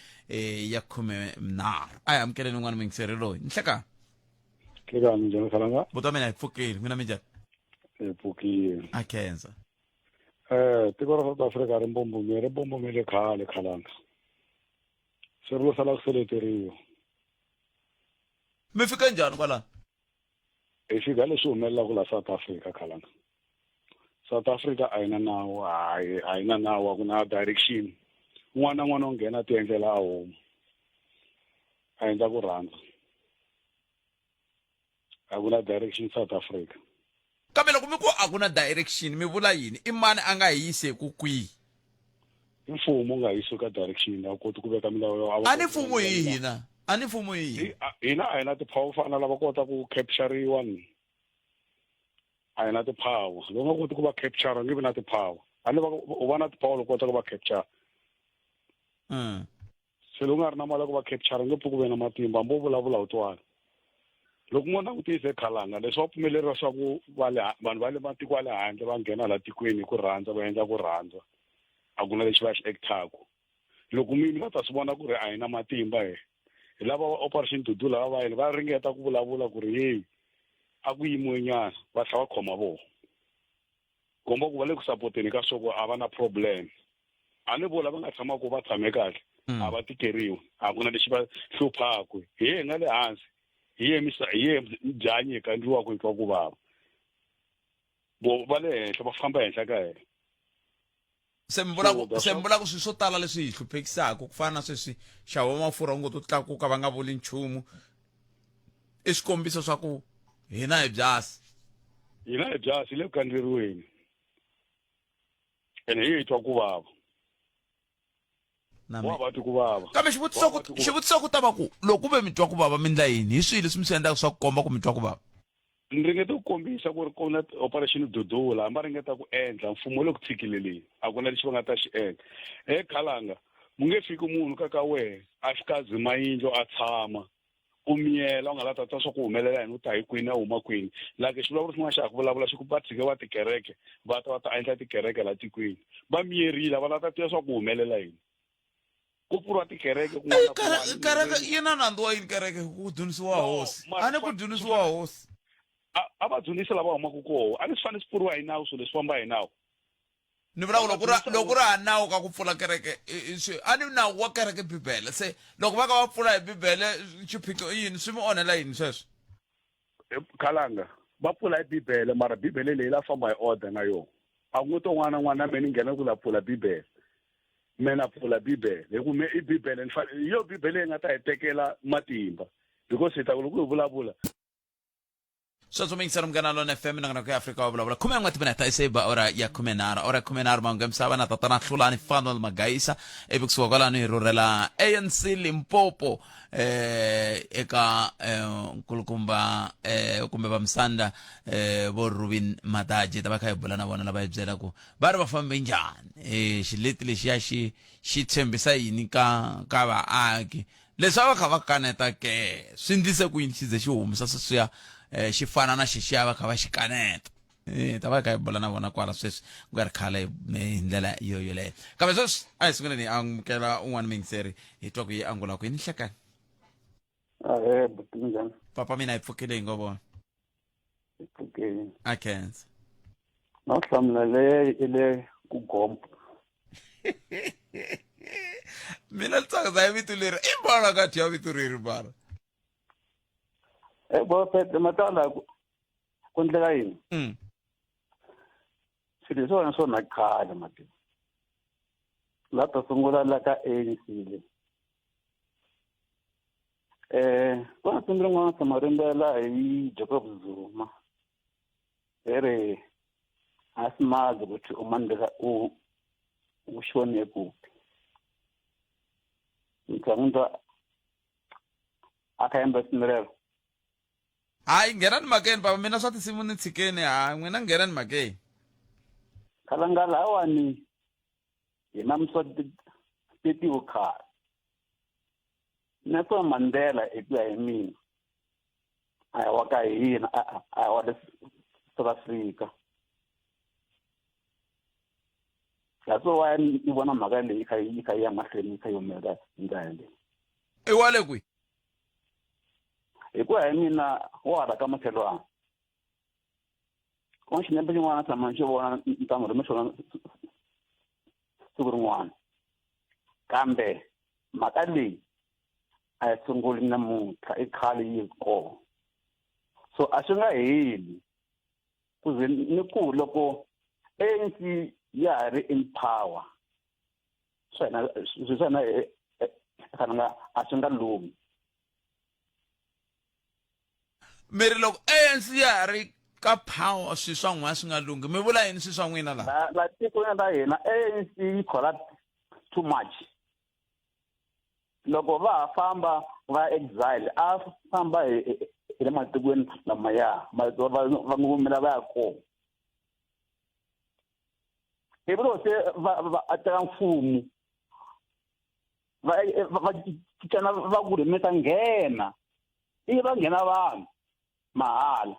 Speaker 1: ya khume nharhu a hi amukeleni un'wana muyingiseri loyi nhlekani.
Speaker 6: Nhlekani njhani khalanga?
Speaker 1: Buti wa mina hi pfukile n'wina minjhani?
Speaker 6: Hi pfukile.
Speaker 1: A khensa.
Speaker 6: Tiko ra South Africa ri mbombomile ri mbombomile khale khalanga se ri lo sala ku seleteriwa.
Speaker 1: Mi fika njhani kwalano?
Speaker 6: Hi fika leswi humelelaka la South Africa khalanga. South Africa a yi na nawu hayi a yi na nawu a ku na direction un'wana na un'wana u nghena a ti endlela a huma a endla ku rhandza a ku na direction South Africa.
Speaker 1: Kambe loko mi ku a ku na direction mi vula yini? I mani a nga hi yiseku kwihi?
Speaker 6: I mfumo nga yisi ka direction a koti ku veka milawu
Speaker 1: a ni mfumo hi hina a ni mfumo hi hina
Speaker 6: hina a hi na ti-power fana lava kota ku capture-iwa ni a hi na ti-power loko nga koti ku va capture nge vi na ti-power a ni va u va na ti-power loko kota ku va capture. Se loko nga ri na mali ya ku va capture nge pfuki ve na matimba hambi wo vulavula u twala. Loko mo langutisa ekhalanga leswi va pfumeleriwa swa ku va le vanhu va le matiko ya le handle va nghena la tikweni hi ku rhandza va endla ku rhandza a ku na lexi va xi actaku. Loko mi va ta swi vona ku ri a hi na matimba he hi lava va Operation Dudula va va yini va ringeta ku vulavula ku ri heyi a ku yimiwe nyana va tlhela va khoma voho. Komba ku va le ku sapoteni ka swo ku a va na problem. A ni vo lava nga tshamaka va tshame kahle a va tikeriwi a ku na lexi va hluphaku hi ye hi nga le hansi hi ye misa hi ye byanyi hi kandziwaka hi twa ku vava.
Speaker 9: Vo va le henhla va famba henhla ka hina.
Speaker 1: Se mi vula ku se mi vula ku swilo swo tala leswi hi hluphekisaka ku fana na sweswi nxavo wa mafurha wu ngo to tlakuka va nga vuli nchumu i swikombiso swa ku hina hi byasi.
Speaker 9: Hina hi byasi hi le ku kandzeriweni ene hi hi twa ku vava.
Speaker 1: Na
Speaker 9: Wa va twi ku vava.
Speaker 1: Kambe xivutiso ku xivutiso ku ta va ku loko ku ve mi twa ku vava mi ndla yini hi swihi leswi mi swi endlaka swa ku komba ku mi twa ku vava?
Speaker 9: Ni ringete ku kombisa ku ri ku na operation Dudula hambi va ringeta ku endla mfumo wu le ku tshikileleni a ku na lexi va nga ta xi endla. He Khalanga mu nge fiki munhu ka ka wehe a fika a dzima yindlu a tshama u miyela u nga la ta twa swa ku humelela yini u ta hi kwini a huma kwini like xivulavuri xin'wana xa ha ku vulavula xi ku va tshike va tikereke va ta va ta endla tikereke la tikweni va miyerile va la ta tiva swa ku humelela yini ku pfuriwa tikereke kun'wana na kun'wana.
Speaker 1: Kereke yi na nandzu wa yini kereke ku dzunisiwa hosi a ni ku dzunisiwa hosi
Speaker 9: a va dzunisi lava humaka koho a ni swi fanele swi pfuriwa hi nawu swilo leswi famba hi nawu
Speaker 1: ni vula ku loko ri loko ri ha nawu ka ku pfula kereke swi a ni nawu wa kereke bibele se loko va ka va pfula hi bibele xiphiqo i yini swi mi onhela yini sweswo
Speaker 9: khalanga va pfula hi bibele mara bibele leyi la famba hi order na yona a ku ngo to n'wana n'wana na me ni nghena ku la pfula bibele me na pfula bibele hi ku me i bibele ni fanele hi yo bibele yi nga ta hi tekela matimba because hi ta ku loko hi vulavula
Speaker 1: Sweswo mi yingisela Munghana Lona FM nongonoko ya Afrika wa vulavula khume n'we timinete se ba ora ya khumenharhu ora ya khumenharhu mahungu ya misava na tatana Hlulani Fanuel Magaisa ivi kusuka kwalano hi rhurhela ANC Limpopo eh eka eh, nkulukumba eh kumbe vamisanda eh vo Rubin Madaji ta va kha hi bula na vona lava hi byela ku va ri va fambe njhani eh xileti lexiya xi xi tshembisa yini ka ka vaaki Leswi a va kha va kaneta ke, swi ndlise ku yini xi ze xi humesa sweswiya eh, xi fana na xexiya va kha va xi kaneta? Eh, ta va hi kha hi bula na vona kwala sweswi ku nga ri khale hi ndlela yo yoleyo. Kambe sweswi a hi sunguleni hi amukela un'wana muyingiseri hi twa ku yi angula ku yini nhlekani.
Speaker 10: Ahee, buti minjhani?
Speaker 1: Papa mina hi pfukile hi ngo vona.
Speaker 10: Hi pfukile.
Speaker 1: A khensa.
Speaker 10: Na hlamula leyi i le ku gompo.
Speaker 1: Mina ni tsakisa hi vito leri i mara ka thya vito reri mara.
Speaker 10: E bo Pete matala ku ku endleka yini? Swilo leswiwani swo na khale mati. La ta sungula la ka ANC le. Eh, ku na nsimu rin'wana tshama rimbela hi Jacob Zuma. Ri ri asimazi ukuthi uMandela u ushone kuphi. Ngicabanga ukuthi akayemba nsimu rero.
Speaker 1: Hayi nghenani mhakeni papa mina swa tinsimu ni tshikeni ha n'wina nghenani mhakeni.
Speaker 10: Khalanga lahawani hi mamisa tetiwe khale. Nelson Mandela hi ku ya hi mina a hi wa ka hina a hi wa le South Africa. That's why ni vona mhaka leyi yi kha yi kha yi ya mahlweni yi kha yi humelela hi ndlela leyi.
Speaker 1: I wa le kwihi?
Speaker 10: Hi ku ya hi mina wa hala ka makhelwani. Ku na xinepe xin'wana tshama ni xi vona ni ta n'wi rhuma xona siku rin'wana. Kambe mhaka leyi a yi sunguli namuntlha i khale yi ri kona. So a swi nga heli ku ze ni ku loko ANC ya ha ri in power swa hina swilo swa hina a swi nga lunghi.
Speaker 1: Mi ri loko ANC ya ha ri ka power swilo swa n'wina swi nga lunghi mi vula yini swilo swa n'wina
Speaker 10: la? La tikweni ra hina ANC yi corrupt too much. Loko va ha famba va exile a famba hi le matikweni lamaya va va ngumela va ya kona. Ivi loko se va va teka mfumo va va cincana va ku ri mi ta nghena ivi va nghena vanhu mahala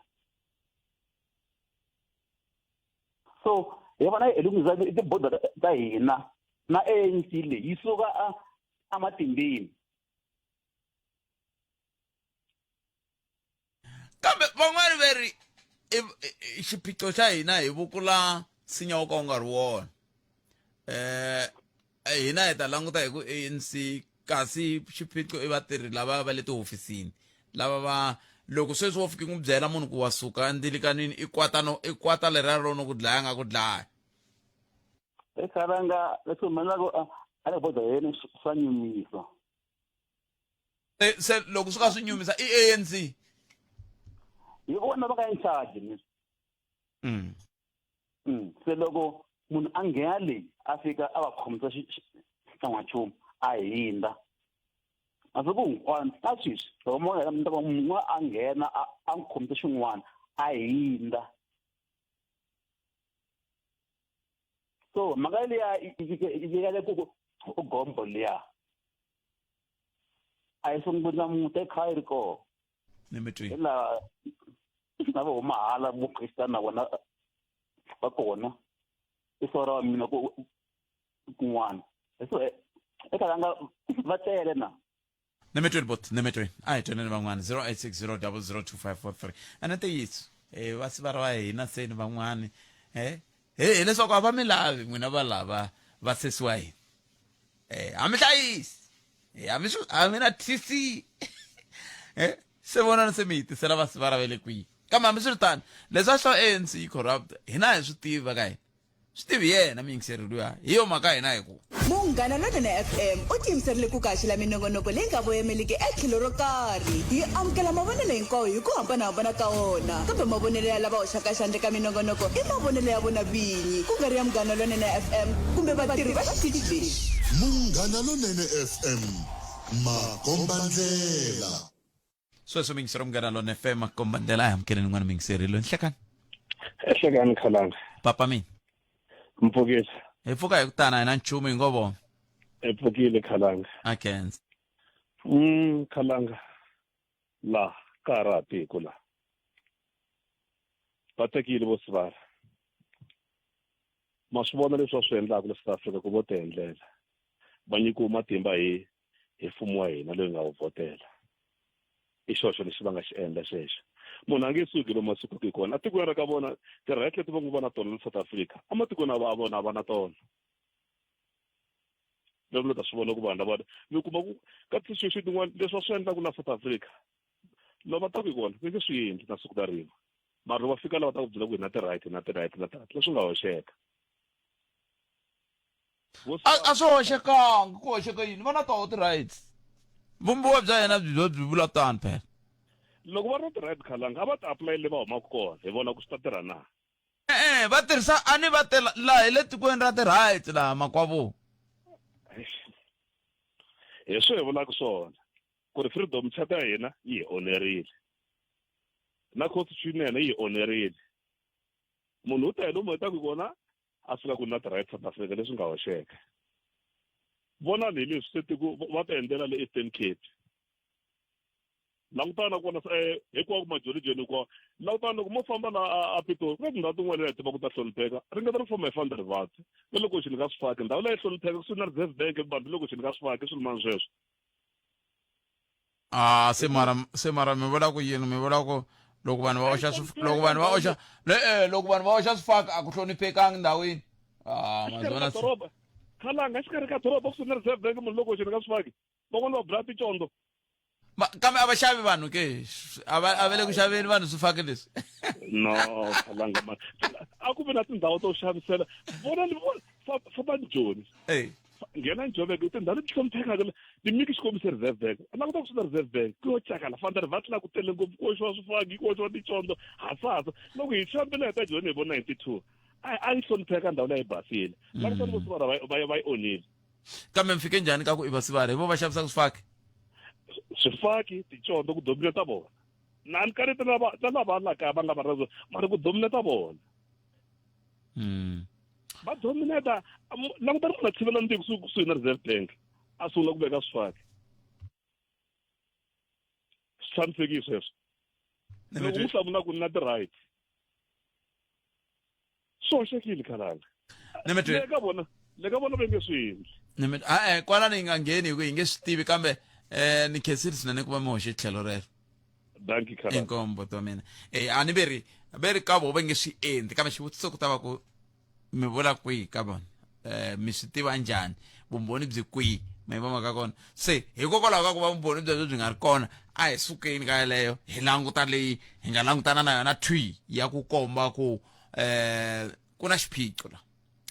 Speaker 10: so hi vona hi lunghisa tiboda ta hina na ANC leyi yi suka ematimbeni
Speaker 1: kambe van'wani ve ri xiphiqo xa hina hi vukula nsinya wo ka wu nga ri wona eh hina hi ta languta hi ku ANC kasi xiphiqo i vatirhi lava va le tihofisini lava va Loko sweswi wo fika n'wi byela munhu ku wa suka endzilikanini i kwata no i kwata leriya ro no ku dlaya nga ku dlaya.
Speaker 10: Ekhalanga leswi humelelaka a le bodhayeni swa nyumisa.
Speaker 1: Se, se loko swi ka swi nyumisa i ANC.
Speaker 10: Hi vona va nga in charge ni. Se loko munhu a nghena leyi a fika a va khomisa xan'wanchumu a hindza. Masiku hinkwawo na sweswi loko mo hela mi ta munhu a nghena a n'wi khomisa xin'wana a hindza. So mhaka liya ya le ku u gombo liya a yi sunguli namuntlha i khale yi ri kona.
Speaker 1: Ni mi twile.
Speaker 10: Hi laha na vo huma hala vo Christian na vona va kona i sora wa mina ku kun'wana so eka langa va tele na.
Speaker 1: Ni mi twile bot, ni mi twile. A hi twaneni van'wana 0860002543. Ene ntiyiso eh va sivara va hina se ni van'wani eh he hileswaku a va mi lavi n'wina va lava va sesi wa hina. Eh a mi hlayisi. Eh a mi swi a mi na TC. Eh se vonani se mi hi tisela va sivara va le kwihi. Kambe hambiswiritano leswi a swa ANC yi corrupt hina hi swi tiva ka hina. Swi tivi yena muyingiseri luya. Hi yo mhaka hina hi ku.
Speaker 11: Munghana Lonene FM u tiyimiserile ku ku haxela minongonoko leyi nga voyameliki etlhelo ro karhi. Hi amukela mavonelo hinkwawo hi ku hambana-hambana ka wona, kambe mavonelo ya lava hoxaka xandla eka minongonoko i mavonelo ya vona vinyi, ku nga ri ya Munghana Lonene FM kumbe vatirhi va xitichi lexi.
Speaker 2: Munghana Lonene FM, makombandlela.
Speaker 1: Sweswo muyingiseri Munghana Lonene FM, makombandlela. A hi amukeleni n'wana muyingiseri loyi. Nhlekani.
Speaker 6: Ehlekani Khalanga.
Speaker 1: Papa mina.
Speaker 6: Mpfukile.
Speaker 1: Hi pfuka hi ku tana hi na nchumu hi ngo vona.
Speaker 6: Hi pfukile Khalanga.
Speaker 1: A khensa.
Speaker 6: Khalanga. La ka ha ra ha tiko la. Va tekile vo sivara. Ma swi vona leswi va swi endlaka le South Africa ku vo ti endlela. Va nyikiwe matimba hi hi mfumo wa hina loyi nga wu vhotela. I xoxo lexi va nga xi endla xexo. Munhu a nge suki lomu a sukaka hi kona. Etikweni ra ka vona ti-right leti va ngo va na tona le South Africa, ematikweni ya vona a va na tona. Loko mi ta swi vona ku vanhu lava mi kuma ku ka ti-situation tin'wana leswi va swi endlaka la South Africa loko va ta ku hi kona va nge swi endli na siku na rin'we. Mara loko va fika la va ta ku byela ku hi na ti-right hi na ti-right na ti-right leswi nga hoxeka.
Speaker 1: A swi hoxekangi ku hoxeka yini va na toho ti-rights vumbiwa bya yena byi byi vula tano phela.
Speaker 6: Loko va ri na ti-right khalanga a va ti apply le va humaka kona hi vona ku swi ta tirha na.
Speaker 1: E-e va tirhisa a ni va tela laha hi le tikweni ra ti-rights laha makwavo.
Speaker 6: Hi swo hi vulaka swona ku ri freedom charter ya hina yi hi onerile na constitution ya hina yi hi onerile. Munhu u ta hi lomu hi taku kona a fika ku na ti-right South Africa leswi nga hoxeka. Vonani hi leswi se tiko va ti endlela le Eastern Cape. Langutana kona hinkwako majolijoni hinkwawo. Langutana loko mo famba la a Pitori ku na tindhawu tin'wana leyi tivaka ta hlonipheka ringeta ri famba hi Van der Walt na loko xini ka swifaki ndhawu leyi hlonipheka kusuhi na Reserve Bank vanhu loko xini ka swifaki swilo mani sweswo.
Speaker 1: Ah se mara se mara mi vula ku yini mi vula ku loko vanhu va oxa loko vanhu va oxa le eh loko vanhu va oxa swifaki a ku hloniphekangi ndhawini. Ah
Speaker 6: mazona doroba khalanga exikarhi ka doroba kusuhi na Reserve Bank munhu loko xini ka swifaki van'wana va bula ticondzo.
Speaker 1: Kambe a va xavi vanhu ke a va a va le ku xaveni vanhu swifaki leswi.
Speaker 6: No khalanga ma a ku vi na tindhawu to xavisela vona ni vona famba njhoni.
Speaker 1: Eh
Speaker 6: nghena Joburg tindhawu leti hloniphekaka ni nyiki xikombiso Reserve Bank languta kusuhi na Reserve Bank ku yo cakala fanda ri va tla ku tele ngopfu ku oxiwa swifaki ku oxiwa ticondzo hasahasa loko hi fambile hi ta joni hi vo 92 a yi hlonipheka ndhawu leyi basile langutani vo sivara va yi onhile.
Speaker 1: Kambe mi fike njhani ka ku i va sivara hi vo va xavisaka swifaki?
Speaker 6: Swifaki ticondzo ku dominate vona na ni kaneti na va na lava la kaya va nga va mara ku dominate vona. Va dominate langutani munhu a tshivela ndzi kusuhi kusuhi na Reserve Bank a sungula ku veka swifaki. Swi tshamisekile sweswo. Loko mu hlamula ku na ti-right swi hoxekile khalanga. Le ka vona le ka vona va nge swi endli.
Speaker 1: E-e kwalano yi nga ngheni hi ku hi nge swi tivi kambe ni khensile swinene ku va mi hoxe tlhelo rero.
Speaker 6: Dankie khalanga.
Speaker 1: Inkomu buti wa mina. Eh a ni ve ri ve ri ka vo va nge swi endli kambe xivutiso ku ta va ku mi vula kwihi ka vona eh mi swi tiva njhani vumbhoni byi kwihi ma yi va mhaka kona se hikokwalaho ka ku va vumbhoni byebyo byi nga ri kona a hi sukeni ka yeleyo hi languta leyi hi nga langutana na yona thwi ya ku komba ku um ku na xiphiqo la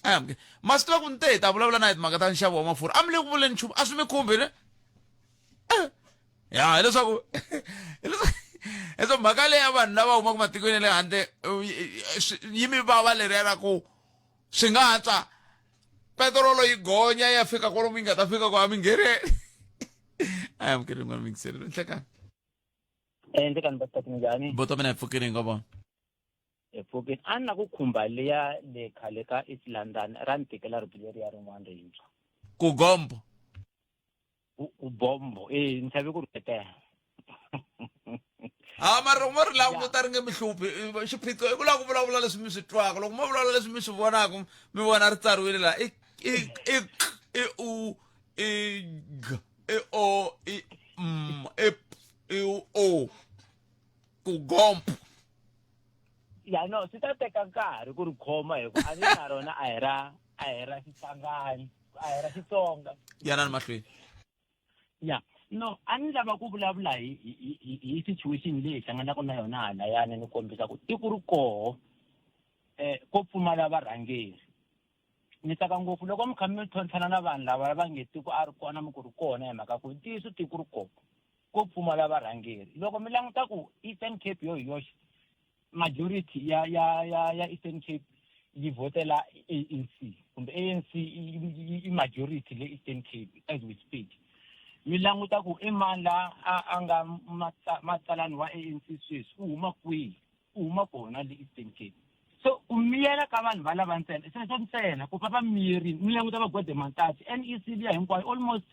Speaker 1: a ma swi tiva ku ni te hi ta vulavula na hi timhaka ta nxavo wa mafurha a mi le ku vuleni nchumu a swi mi khumbi ne eh. ya hileswaku hileswaku mhaka leyi ya vanhu lava humaka matikweni ya le handle yi mi vava leriya ra ku swi nga antswa petirolo yi gonya ya fika kwalomu yi nga ta fika ku a mi ngheneli a yi amukeli rin'wana mingiselelo nhlekani
Speaker 12: Eh, nhlekani va njhani
Speaker 1: boto mina hi pfukile hi nga vona
Speaker 12: Hi pfukile. A ni la ku khumba liya le khale ka East London ra ni tikela rito leriya rin'wana rintshwa.
Speaker 1: Ku gombo.
Speaker 12: Ku ku bombo. Eh, ni chave ku rhuketela.
Speaker 1: Ha mara loko mo ri languta ri nge mi hluphi xiphiqo i ku lava ku vulavula leswi mi swi twaka loko mo vulavula leswi mi swi vonaka mi vona ri tsariwile laha i i i k i u i g i o i m i p i o ku gompo
Speaker 12: ya no swi ta teka nkarhi ku ri khoma hi ku a ni na rona a hi ra a hi ra xichangani a hi ra xitsonga
Speaker 1: yanani mahlweni
Speaker 12: ya no a ni lava ku vulavula hi hi hi situation leyi hi hlanganaka na yona halayani ni kombisa ku tiko ri koho um ko pfumala varhangeri ni tsaka ngopfu loko mi kha mi tlhontlhana na vanhu lava va nge tiko a ri kona mi ku ri kona hi mhaka ku ntiyiso tiko ri kona ko pfumala varhangeri loko mi languta ku Eastern Cape yo hi yoxe majority ya ya ya ya Eastern Cape yi vhotela ANC kumbe ANC i majority le Eastern Cape as we speak mi languta ku i mani la a a nga matsalani wa ANC sweswi u huma kwihi u huma kona le Eastern Cape so ku miyela ka vanhu va lava ntsena sweswo ntsena ku va va miyerini mi languta va Gwede Mantashe NEC liya hinkwayo almost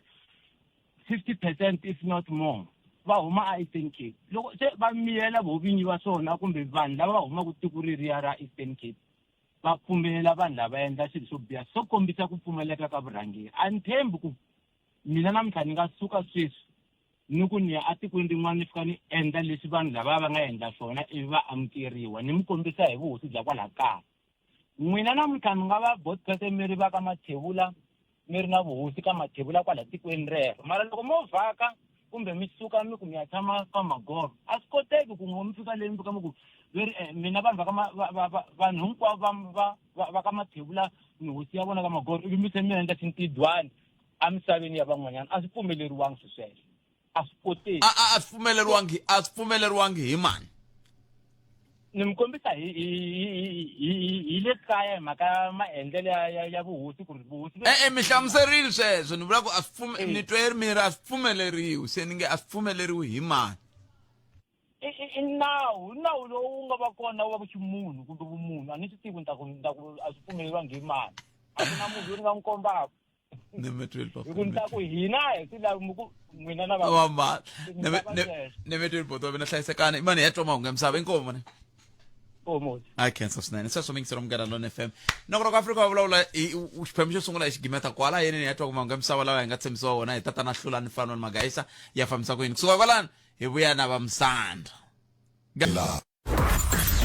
Speaker 12: 50 percent if not more va huma a Eastern Cape loko se va miyela vo vinyi va swona kumbe vanhu lava va humaka tiko reriya ra Eastern Cape va pfumelela vanhu lava endla swilo swo biha swo kombisa ku pfumaleka ka vurhangeri a ni tshembi ku mina namuntlha ni nga suka sweswi ni ku ni ya etikweni rin'wana ni fika ni endla leswi vanhu lava va nga endla swona ivi va amukeriwa ni mi kombisa hi vuhosi bya kwala kaya n'wina namuntlha mi nga va botphese mi ri va ka mathevula mi ri na vuhosi ka mathevula kwala tikweni rero mara loko mo vhaka kumbe mi suka mi ku mi ya tshama ka magoro a swi koteki ku mi fika le mi fika mi ku ve ri eh, mina vanhu va ka vanhu hinkwavo va va va ka mathevula ni hosi ya vona ka magoro ivi mi se mi endla xintidwani emisaveni ya van'wanyana a swi pfumeleriwangi swi sweswo a swi koteki
Speaker 1: a a swi pfumeleriwangi a swi pfumeleriwangi hi mani
Speaker 12: ni mi kombisa hi hi hi hi le kaya hi mhaka ya maendlelo ya ya ya vuhosi ku ri vuhosi
Speaker 1: e-e mi hlamuserile sweswo ni vula ku a swi ni twe mi ri a swi pfumeleriwi se ni nge a swi pfumeleriwi hi mani
Speaker 12: i nawu nawu lowu nga va kona wa ximunhu kumbe vumunhu a ni swi tivi ni ta ku ni ta ku a swi pfumeleriwangi hi mani a ku na munhu loyi ni nga n'wi kombaka
Speaker 1: Nemetweli papa.
Speaker 12: Hi ku ni ta ku hina hi swi lavi mi ku n'wina na
Speaker 1: va mani. Nemetweli boti wa mina hlayisekani. Imani ya twa mahungu ya misava inkomu mani.
Speaker 12: Inkomu.
Speaker 1: A khensa swinene. Sweswo mingiselo munghana Lone FM. Nongonoko Afrika wa vulavula hi xiphemu xo sungula hi xigimeta kwala yeneni ya twa mahungu ya misava lawa hi nga tshembisiwa wona hi tatana Hlulani Fanwani Magaisa ya fambisa ku yini. Kusuka kwalano hi vuya na va Msandra.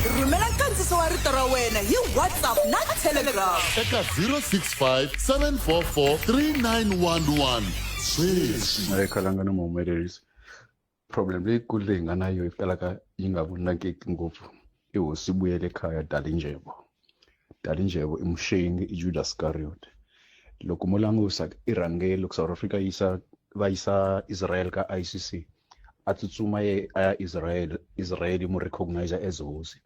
Speaker 11: Rhumela nkandziso wa rito ra wena hi WhatsApp na Telegram.
Speaker 2: Eka 065 744 3911 sweswi.
Speaker 13: Hi khalanga ni muhumelerisi problem leyikulu leyi nga na yo yi kalaka yi nga vonakeki ngopfu i hosi Buyele Khaya Dalindyebo Dalindyebo i muxengi i Judas Iscariot loko mo langusa i rhangele loko South Africa yisa va yisa Israel ka ICC a tsutsuma ye a ya Israel Israel yi mu recognize as hosi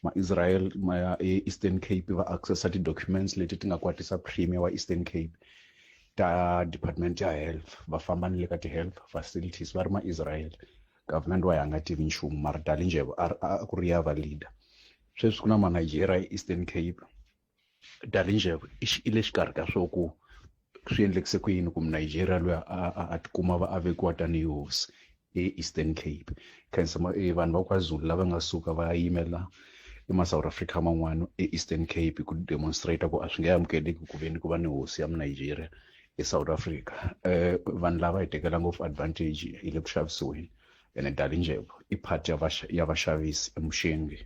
Speaker 13: ma-Israel ma ya e-Eastern Cape va accessa ti-documents leti ti nga kwatisa premier wa Eastern Cape ta department ya health va famba ni le ka ti-health facilities va ri ma-Israel government wa ya nga tivi nchumu mara Dalindyebo a a ku ri ya va leader sweswi ku na ma-Nigeria e-Eastern Cape Dalindyebo i le xikarhi ka swo ku swi endlekise ku yini ku Munigeria loyi a tikuma va a vekiwa tanihi hosi e-Eastern Cape khensa vanhu va KwaZulu lava nga suka va yimela i ma South Africa man'wana e-Eastern Cape ku demonstrate ku a swi nge amukeleki ku veni ku va ni hosi ya Munigeria eSouth Africa vanhu lava hi tekela ngopfu advantage hi le ku xavisiweni ene Dalindyebo i part ya ya vaxavisi emuxengi.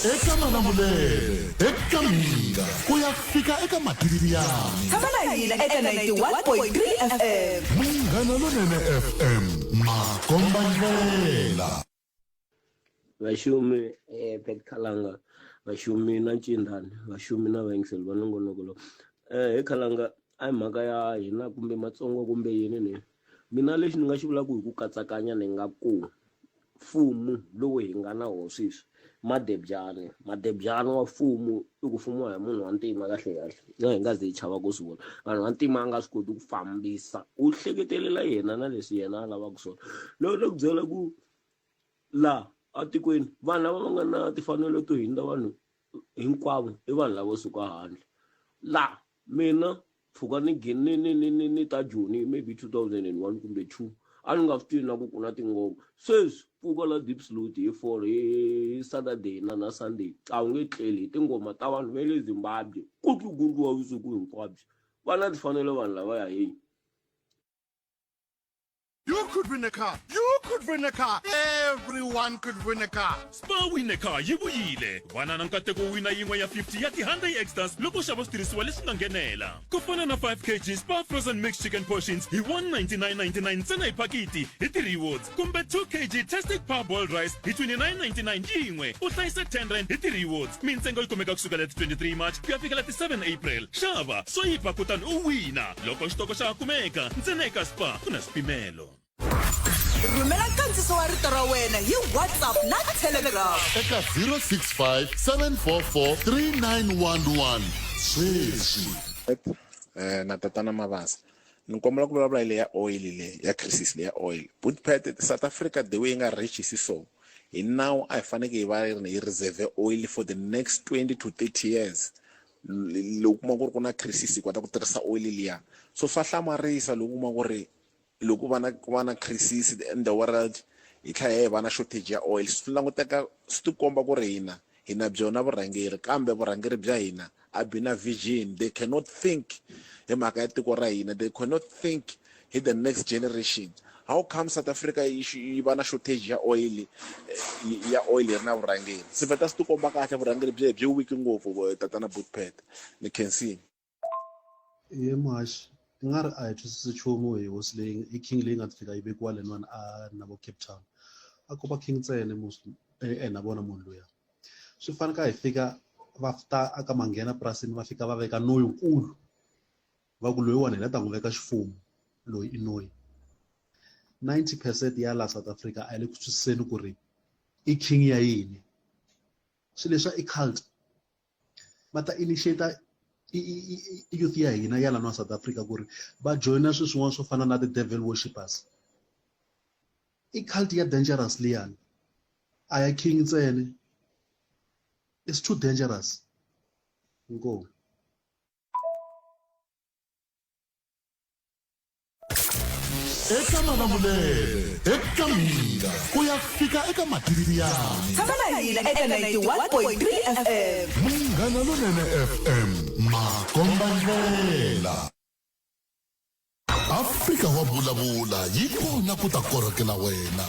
Speaker 2: Eka Malamulele, eka Mhinga, ku ya fika eka Mativiani.
Speaker 11: Tshama na hina eka 91.3 FM.
Speaker 2: Munghana Lonene FM, makombandlela.
Speaker 14: Vashumi eh, Pat Khalanga vashumi na Ncindani vashumi na vayingiseli va nongonoko lowu eh, he Khalanga a hi mhaka ya hina kumbe Matsonga kumbe yini ni mina lexi ni nga xi vulaka hi ku katsakanya ni nga ku mfumo lowu hi nga na wona sweswi madebyani madebyani wa mfumo i ku fumiwa hi munhu wa ntima kahle kahle na hi nga ze hi chava ku swi vona vanhu va ntima a nga swi koti ku fambisa u hleketelela yena na leswi yena a lavaka swona loko ni ku byela ku laha atikweni vanhu lava va nga na timfanelo to hundza vanhu hinkwavo i vanhu lavo suka handle laha mina mpfhuka ni ni ni ni ni ni ta Joni maybe 2001 kumbe 2 a ni nga swi tivi na ku ku na tingoma sweswi pfuka la Diepsloot hi 4 hi Saturday na na Sunday a wu nge tleli hi tingoma ta vanhu va le Zimbabwe ku tlugundiwa vusiku hinkwabyo va na timfanelo vanhu lavaya heyi.
Speaker 15: You could win a car. You could win a car. Everyone could win a car.
Speaker 16: Spar Win a Car yi vuyile. Vana na nkateko wo wina yin'we ya 50 ya ti-Hyundai Extras loko u xava switirhisiwa leswi nga nghenela. Ku fana na 5 kg Spar Frozen Mixed Chicken Portions hi 199.99 ntsena hi phakiti hi ti-rewards kumbe 2 kg Tastic Parboiled Rice hi 29.99 yin'we u hlayisa 10 rand hi ti-rewards. Mintsengo yi kumeka kusukela ti 23 March ku ya fikela ti 7 April. Xava, swayipa kutani u wina. Loko xitoko xa ha kumeka, ntsena eka Spar ku na swipimelo.
Speaker 11: Rhumela nkandziso wa rito ra wena hi WhatsApp na Telegram.
Speaker 2: Eka 065 744 3911 sweswi.
Speaker 17: Eh, na tatana Mabasa ni kombela ku vulavula hi leya oil leyi ya crisis leya oil bootpad South Africa the way yi nga rich hi so hi nawu a hi faneke hi va hi reserve oil for the next 20 to 30 years loko kuma ku ri ku na crisis hi kota ku tirhisa oil liya so swa hlamarisa loko kuma ku ri loko va na ku va na crisis in the world hi tlhela hi va na shortage ya oil swi languteka swi tikomba ku ri hina hi na byona vurhangeri kambe vurhangeri bya hina a byi na vision they cannot think hi mhaka ya tiko ra hina they cannot think hi the next generation how come south africa yi yi va na shortage ya oil eh, ya oil yi ri na vurhangeri swi vheta swi tikomba kahle vurhangeri bye byi weak ngopfu eh, tatana bootpad ni khensini
Speaker 18: Ye muhaxi i nga ri a hi twisisi nchumu hi hosi leyi hi king leyi nga fika yi vekiwa leniwani a na vo Cape Town a ko va king ntsena mos e na vona munhu luya swi fana ka hi fika va ta aka manghena purasini va fika va veka noyi nkulu va ku loyiwani hi la ta n'wi veka xifumu loyi i noyi 90 percent ya la South Africa a yi le ku twisiseni ku ri i king ya yini swilo leswa i cult va ta initiate youth ya hina ya laniwa South Africa ku ri va joyina swilo swin'wana swo fana na ti-devil worshippers i cult ya dangerous liyani a ya king ntsena it's too dangerous inkomu
Speaker 2: Eka Malamulele, eka Mhinga, ku ya fika eka Mativiani.
Speaker 11: Tshama na hina eka 91.3 FM.
Speaker 2: Munghana Lonene FM, makombandlela. Afrika wa vulavula yi kona ku ta korhokela wena.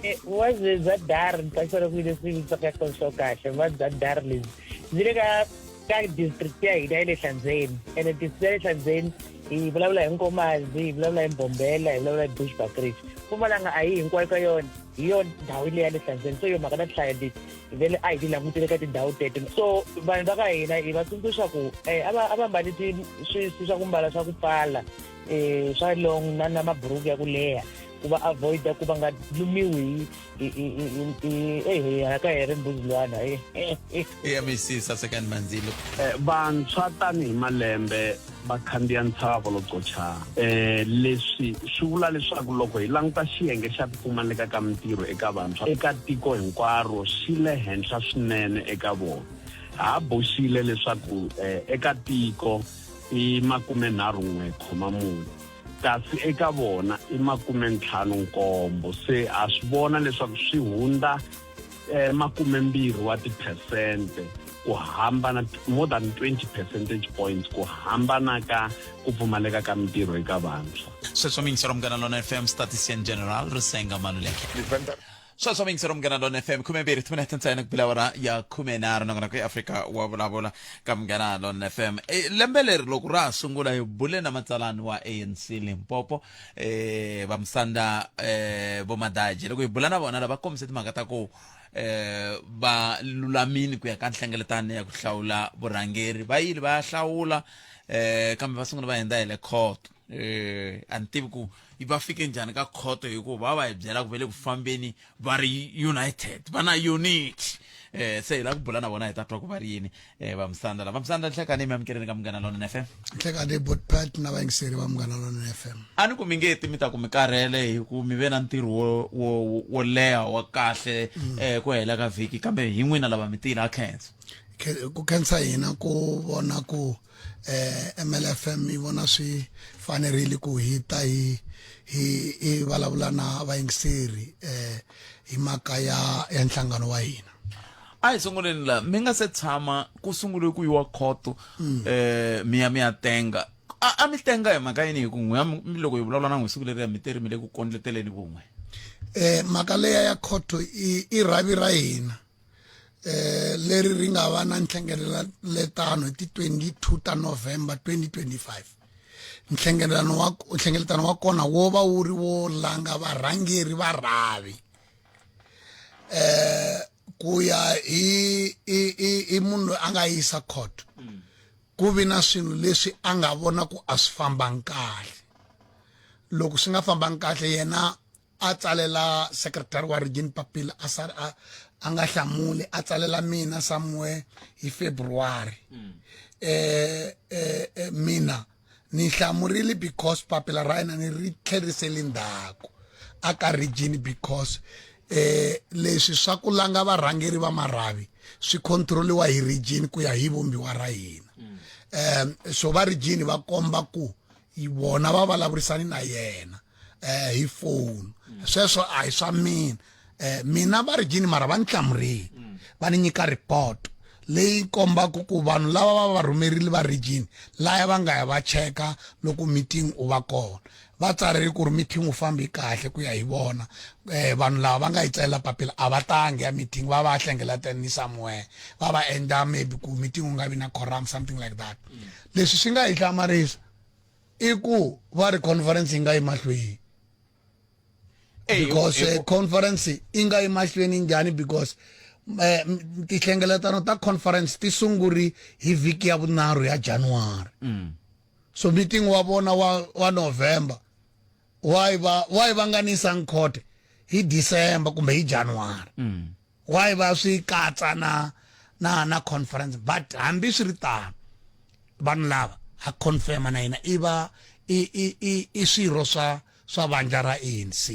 Speaker 19: Eh, vuvabyi bya dari ni tsakisela ku leswi vitiwaka swo kahle vuvabyi bya dari lebyi byi le ka ka district ya hina ya le hlandzeni ene district ya le hlandzeni hi vulavula hi nkomazi hi vulavula hi mbombela hi vulavula hi bushbuckridge mpumalanga a yi hinkwayo ka yona hi yona ndhawu leya le hlandzeni so yo mhaka na tinhlayo leti hi vele a hi ti langutele ka tindhawu teto so vanhu va ka hina hi va tsundzuxa ku um a va a va mbali swi swa ku mbala swa ku pfala um swa long na na maburuku ya ku leha ku va avoida ku va nga lumiwi hi ehe ka hi ri mbuzilwana
Speaker 1: ya misisa sekani mandzilo
Speaker 20: eh, vantshwa tanihi malembe va khandziya ntshava loko eh leswi swi vula leswaku loko hi languta xiyenge xa ku pfumaleka ka mintirho eka vantshwa eka tiko hinkwaro xi le henhla swinene eka vona ha boxile leswaku eh, eka tiko i makumenharhu n'we khoma mune kasi eka vona i makumentlhanu nkombo se ha swi vona leswaku swi hundza eh, makumembirhi wa tiphesente ku hambana more than 20 percentage points ku hambana ka ku pfumaleka ka mintirho eka vantshwa
Speaker 1: sweswo miyingisero munghana lona fm statistician general risenga maluleke Sweswo miyingisero Munghana Lona FM 12 timinete ntsena ku bila awara ya 13 nakona ku Afrika wa vulavula ka Munghana Lona FM. E, lembe leri loko ra ha sungula hi bule na matsalani wa ANC Limpopo eh Vamusanda eh Vomadaji loko hi bula na vona lava kombise timhaka ta ku eh va lulamini ku ya ka nhlengeletano ya ku hlawula vurhangeri va yile va ya hlawula eh kambe va sungula va hundza hi le khoto eh a ni tivi ku va fike njhani ka khoto hikuva va va hi byela ku ve le ku fambeni va ri united va na unity eh se hi la ku bula na vona hi ta twa ku va ri yini eh va musanda lava musanda nhlekani mi amukeleni ka Munghana Lonene FM.
Speaker 21: Nhlekani Botpat na vayingiseri va Munghana Lonene FM.
Speaker 1: A ni ku mi nge ti mi ta ku mi karhele hi ku mi ve na ntirho wo wo wo leha wa kahle eh ku hela ka vhiki kambe hi n'wina lava mi tile ha khensa.
Speaker 21: Ku khensa hina ku vona ku eh MLFM yi vona swi fanerile ku hi ta hi hi hi vulavula na vayingiseri eh hi mhaka ya ya nhlangano wa hina.
Speaker 1: A hi sunguleni la mi nga se tshama ku sungule ku yiwa khoto eh mi ya mi ya tenga a, a mi tenga hi mhaka yini hi ku n'wi loko hi vulavula na n'wi siku leriya mi teri mi le ku kondleteleni vun'we.
Speaker 21: Eh mhaka leya ya khoto i i rhavi ra hina eh leri ri nga va na nhlengeletano hi ti 22 ta November 2025. Nhlengeletano wa nhlengeletano wa kona wo va wu ri wo langa varhangeri va rhavi eh ku ya hi hi hi munhu loyi a nga yisa court ku vi na swilo leswi a nga vona ku a swi fambangi kahle loko swi nga fambangi kahle yena a tsalela secretary wa region papila a sa a, a nga hlamuli a tsalela mina somewhere hi February eh, eh, eh mina ni hlamurile because papila ra yena ni ri tlherisele ndzhaku a ka region because eh leswi swa ku langa varhangeri va marhavi swi controliwa hi region ku ya hi vumbiwa ra hina um so va region va komba ku vona va vulavurisani na yena eh hi phone sweswo a hi swa mina eh mina va region mara va ni hlamurile va ni nyika report leyi kombaka ku vanhu lava va va rhumerile va region laya va nga ya va cheka loko meeting u va kona va tsarile ku ri meeting wu fambi kahle ku ya hi vona eh vanhu lava va nga yi tsalela papila a va tangi ya meeting va va hlengeletani somewhere va va endla maybe ku meeting u nga vi na quorum something like that leswi swi nga hi hlamarisa i ku va ri conference yi nga yi mahlweni because eh, conference yi nga yi mahlweni njhani because eh, tihlengeletano ta conference ti sunguri hi vhiki ya vunharhu ya January so meeting wa vona wa, wa November why va why va nga nisang court hi December kumbe hi January why va swi katsa na na na conference but hambi swi ri tano vanhu lava ha confirma na hina i va i i i i swirho swa swa vandla ra ANC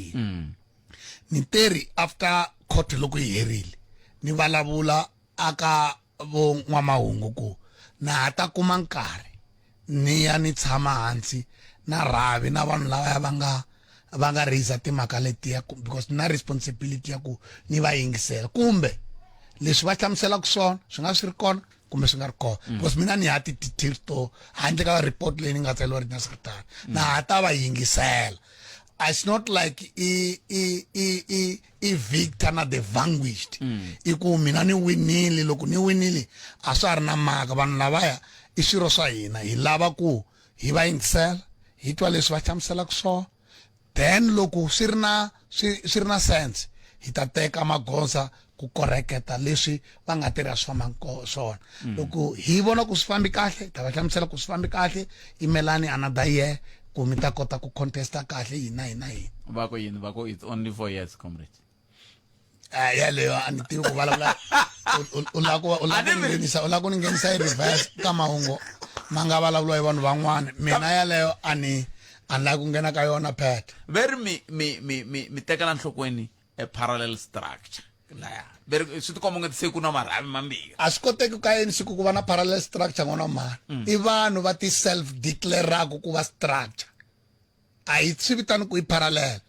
Speaker 21: ni teri after court loko yi herile ni vulavula aka vo n'wamahungu ku na ha ta kuma nkarhi ni ya ni tshama hansi na rhavi na vanhu lavaya va nga va nga raise timhaka letiya because na responsibility ya ku ni va yingisela kumbe leswi va hlamuselaka swona swi nga swi ri kona kumbe swi nga ri kona because mina ni ha ti-details to handle ka report leyi ni nga tsaliwa ri na secretary na ha ta va yingisela it's not like i i i i i victor na the vanquished i ku mina ni winile loko ni winile a swa ha ri na mhaka vanhu lavaya i swirho swa hina hi lava ku hi va yingisela hi twa leswi va hlamuselaka swona then loko swi ri na swi swi ri na sense hi ta teka magoza ku koreketa leswi va nga tirha swi famba swona loko hi vona ku swi fambi kahle hi ta va hlamusela ku swi fambi kahle yimelani another year ku mi ta kota ku contesta kahle hina hina hina
Speaker 1: va ku yini va ku it's only 4 years comrade.
Speaker 21: Ah, yaleyo a ni tivi ku vulavula u lava ku u lava ku ni nghenisa u lava ku ni nghenisa hi reverse ka mahungu ma nga vulavuriwa hi vanhu van'wana mina yaleyo a ni a ni lavi ku nghena ka yona phet
Speaker 1: ve ri mi mi mi mi mi tekela nhlokweni a parallel structure laya ve ri swi tikomba ungati se ku na marhavi mambirhi.
Speaker 21: A swi koteki ka yini siku ku va na parallel structure n'wana wa mhani i vanhu va ti self declaraku ku va structure a hi swi vitani ku i parallel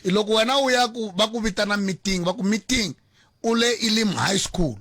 Speaker 21: loko wena u ya ku va ku vitana meeting va ku meeting u le Elim High School.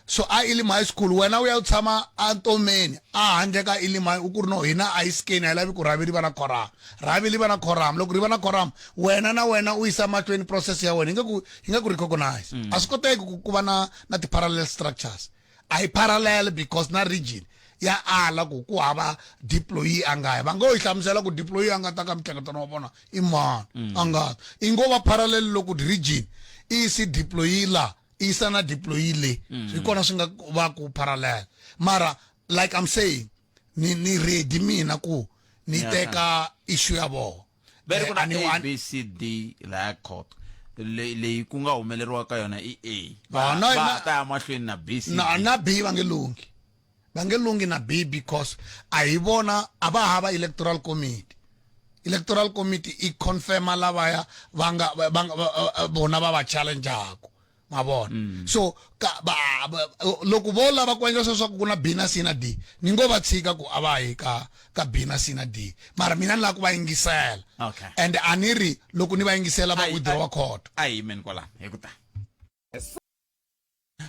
Speaker 21: So a Elim High School wena u ya u tshama a Ntomeni a handle ka Elim High u ku ri no hina a yi skeni a yi lavi ku rhavi ri va na quorum. Rhavi li va na quorum loko ri va na quorum wena na wena u yisa mahlweni process ya wena yi nge ku yi nge ku recognize. A swi koteki ku ku va na na ti parallel structures. A yi parallel because na region ya ala ku ku hava deployee a nga ya va ngo yi hlamusela ku deployee a nga ta ka mihlengetano wa vona i mani a nga i ngo va parallel loko region i si deployee la isa na deployee le hi kona swi nga va ku parallel mara like i'm saying ni ni ready mina ku ni teka issue ya vona
Speaker 1: ve ri ku na a b c d laya court leyi ku nga humeleriwa ka yona i a va va ta ya mahlweni na b c
Speaker 21: na na b va nge lunghi va nge lunghi na b because a hi vona a va hava electoral committee electoral committee i confirma lavaya va nga va nga vona va va challengeaku ma vona mm. so ka ba, ba, loko vo lava ku endla sweswaku ku na b na c na d ni ngo va tshika ku a va yi ka ka b na c na d mara mina ni lava ku va yingisela
Speaker 1: okay.
Speaker 21: and a ni ri loko ni va yingisela va withdraw court
Speaker 1: a yi yimeni kwalano hi ku ta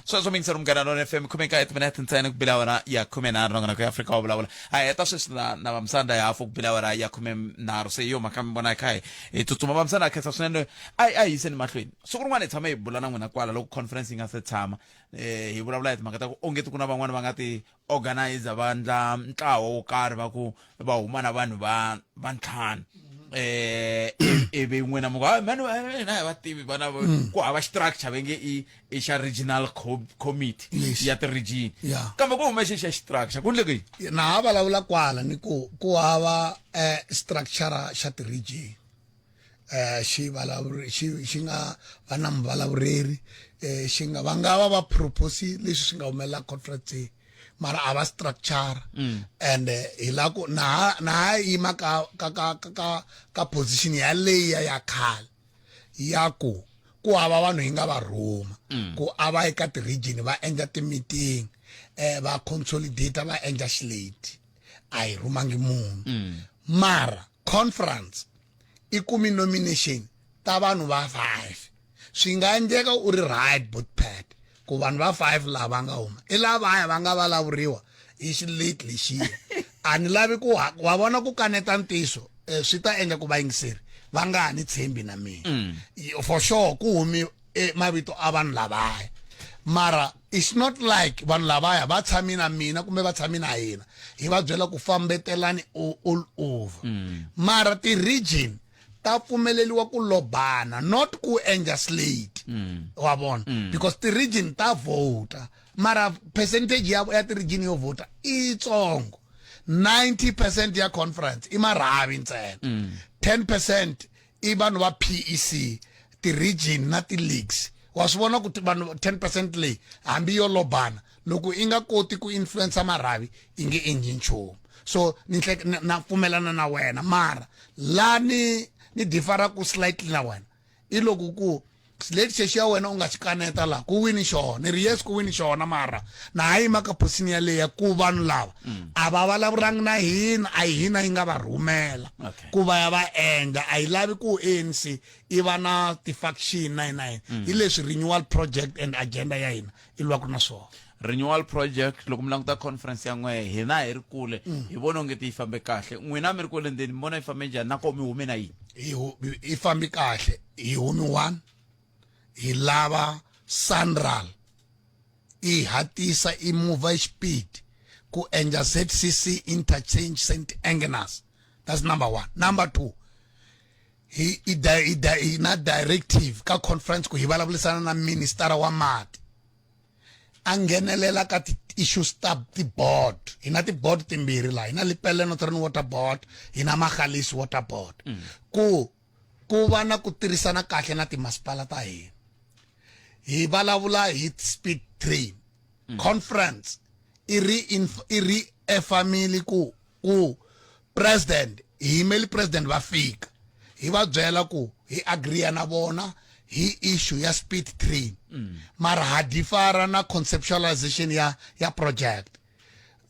Speaker 1: sweswo mingiseri munghana lona fm 19 timinete ntsena ku bila awara ya 13 nongonoko ya afrika wa vulavula a heta sweswi na na vamisanda ya hafu ku bila awara ya 13 se hi yo mhaka mi vona hi kha hi hi tsutsuma vamisanda khensa swinene a a hi yiseni mahlweni siku rin'wana hi tshame hi bula na n'wina kwala loko conference yi nga se tshama um hi vulavula hi timhaka ta ku onge ti ku na van'wani va nga ti organizer va ndla ntlawa wo karhi va ku va huma na vanhu va va ntlhanu eh ivi n'wina mi ku hayi mani hina hi va tivi vana ku hava structure va nge i i xa regional committee ya ti-region kambe ku hume xi xa structure ku ndleke
Speaker 21: yini na ha vulavula kwala ni ku ku hava structure xa ti-region eh xi vulavuri xi xi nga va na muvulavureri eh xi nga va nga va va propose leswi swi nga humelela conference mara a va structure mm. and eh, hi la ku na na ha yima ka ka ka ka ka position ya leya ya khale ya ku ku hava vanhu hi nga va rhuma mm. ku a va eka ti-region va endla ti-meeting eh va consolidate va endla xileti a hi rhumangi munhu mm. mara conference i kumi nomination ta vanhu va 5 swi nga endleka u ri right botpad ku vanhu va 5 lava va nga huma i lavaya va nga vulavuriwa hi xileti lexiya a ni lavi ku wa vona ku kaneta ntiyiso eh, swi ta endla ku vayingiseri va nga ha ni tshembi na mina mm. for sure ku humi e mavito a vanhu lavaya mara it's not like vanhu lavaya va tshami na mina kumbe va tshami na hina hi va byela ku fambetelani all over mm. mara ti-region ta pfumeleliwa ku lobana not ku endla slate mm. wa vona mm. because ti-region ta vhota mara percentage ya, ya ti-region yo vhota i yitsongo 90 percent ya conference i marhavi ntsena mm. 10 percent i vanhu va PEC ti-region na ti-leagues wa swi vona ku vanhu 10 percent leyi hambi yo lobana loko i nga koti ku influencer marhavi i nge endli nchumu so ni na pfumelana na wena mara la ni ni differa ku slightly na wena i loko ku lexi xexi ya wena u nga xi kaneta laha ku wini xona ni ri yes ku wini xona mara na ha yima ka posini yaleya ku vanhu lava mm. a va vulavulangi na hina a hi hina yi nga va rhumela ku va ya va endla a yi lavi ku ANC i va na ti-faction na yina yini mm. hi leswi renewal project and agenda ya hina i lwaka na swona
Speaker 1: renewal project loko mi languta conference ya n'we hina hi ri kule mm. hi vona onge ti yi fambe kahle n'wina mi ri kwele ndzeni mi vona yi fambe njhani na koho mi hume na yini
Speaker 21: yi fambi kahle hi humi one hi lava sanral i hatisa i move hi speed ku endla ZCC interchange St Agnes that's number one number two hi i i na directive ka conference ku hi vulavurisana na minister wa mati a nghenelela ka ti-issues ta ti-board hi na ti-board timbirhi laha hi na Lepelle Northern Water Board hi na Magalies Water Board mm. ku ku va na ku tirhisana kahle na timasipala ta hina hi vulavula hi speed train mm. conference i ri i ri efamily ku ku president hi yimeli president va fika hi va byela ku hi agree na vona hi issue ya speed train mm. mara ha differa na conceptualization ya ya project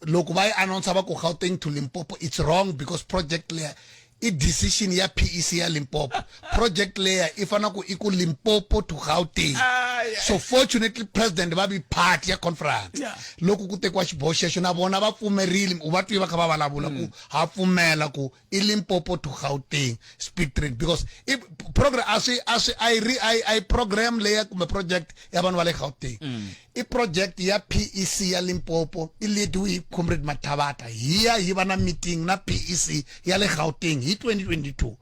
Speaker 21: loko va yi announce va ku Gauteng to Limpopo it's wrong because project leya i decision ya PEC ya Limpopo project leya i fana ku i ku Limpopo to Gauteng So fortunately president va vi part ya conference. Loko ku tekiwa xiboho xexo na vona va pfumerile, u va twi va kha va vulavula ku ha pfumela ku i Limpopo to Gauteng speed train, because i program a swi a swi a yi ri a yi program leya kumbe project ya vanhu va le Gauteng. I project ya PEC ya Limpopo, i leadiwe hi Comrade Mathabatha. Hi ya hi va na meeting na PEC ya le Gauteng hi 2022.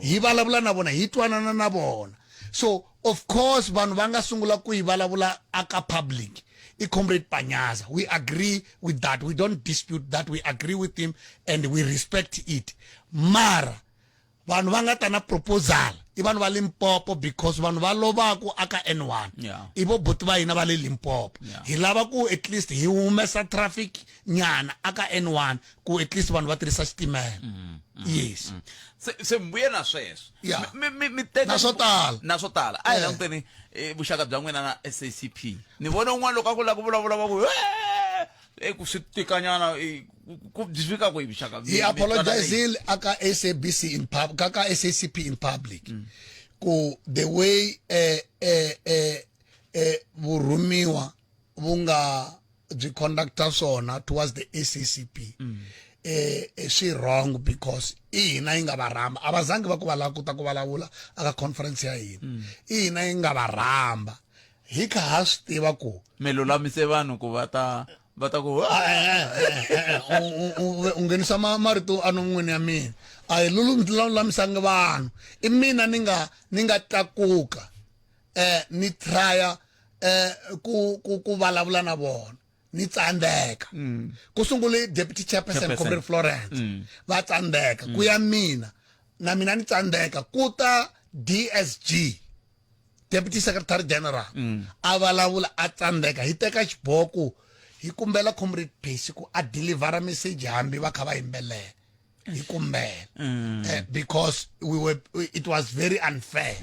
Speaker 21: Hi vulavula na vona, hi twanana na vona. So of course vanhu va nga sungula ku yi vulavula aka public i Comrade Panyaza. We agree with that, we don't dispute that, we agree with him and we respect it. Mara vanhu va nga ta na proposal i vanhu va Limpopo, because vanhu va lovaku aka N1 i vo buti va hina va le Limpopo. Hi lava ku at least hi humesa traffic nyana aka N1, ku at least vanhu va tirhisa xitimela. Yes.
Speaker 1: Se mbuye na sweswo. Mi teka
Speaker 21: Na swo tala.
Speaker 1: Na swo tala. A hi languteni vuxaka bya n'wina na SACP. Ni vona un'wana loko a ku lava ku vulavula va ku ku swi tikanyana, ku byi fika kwihi vuxaka?
Speaker 21: Hi apologizile aka SABC in pub, ka ka SACP in public, ku the way vurhumiwa vu nga byi conducta swona towards the SACP, swi wrong, because i hina yi nga va rhamba. A va zangi va ku va lava ku ta ku vulavula aka conference ya hina. I hina yi nga va rhamba, hi kha ha swi tiva ku
Speaker 1: Mi lulamise vanhu ku va ta ku
Speaker 21: Ah, u nghenisa marito enon'wini ya mina. A hi lulamisangi vanhu, i mina ni nga tlakuka ni trya ku vulavula na vona, ni tsandzeka. Ku sungule deputy chairperson,
Speaker 1: Chairperson.
Speaker 21: Comrade Florence. Va tsandzeka. Ku ya mina, na mina ni tsandzeka. Ku ta DSG, deputy secretary general, a vulavula, a tsandzeka. Hi teka xiboho ku hi kumbela Comrade Percy ku a delivera message, hambi va kha va yimbelela, hi kumbela, because we were it was very unfair.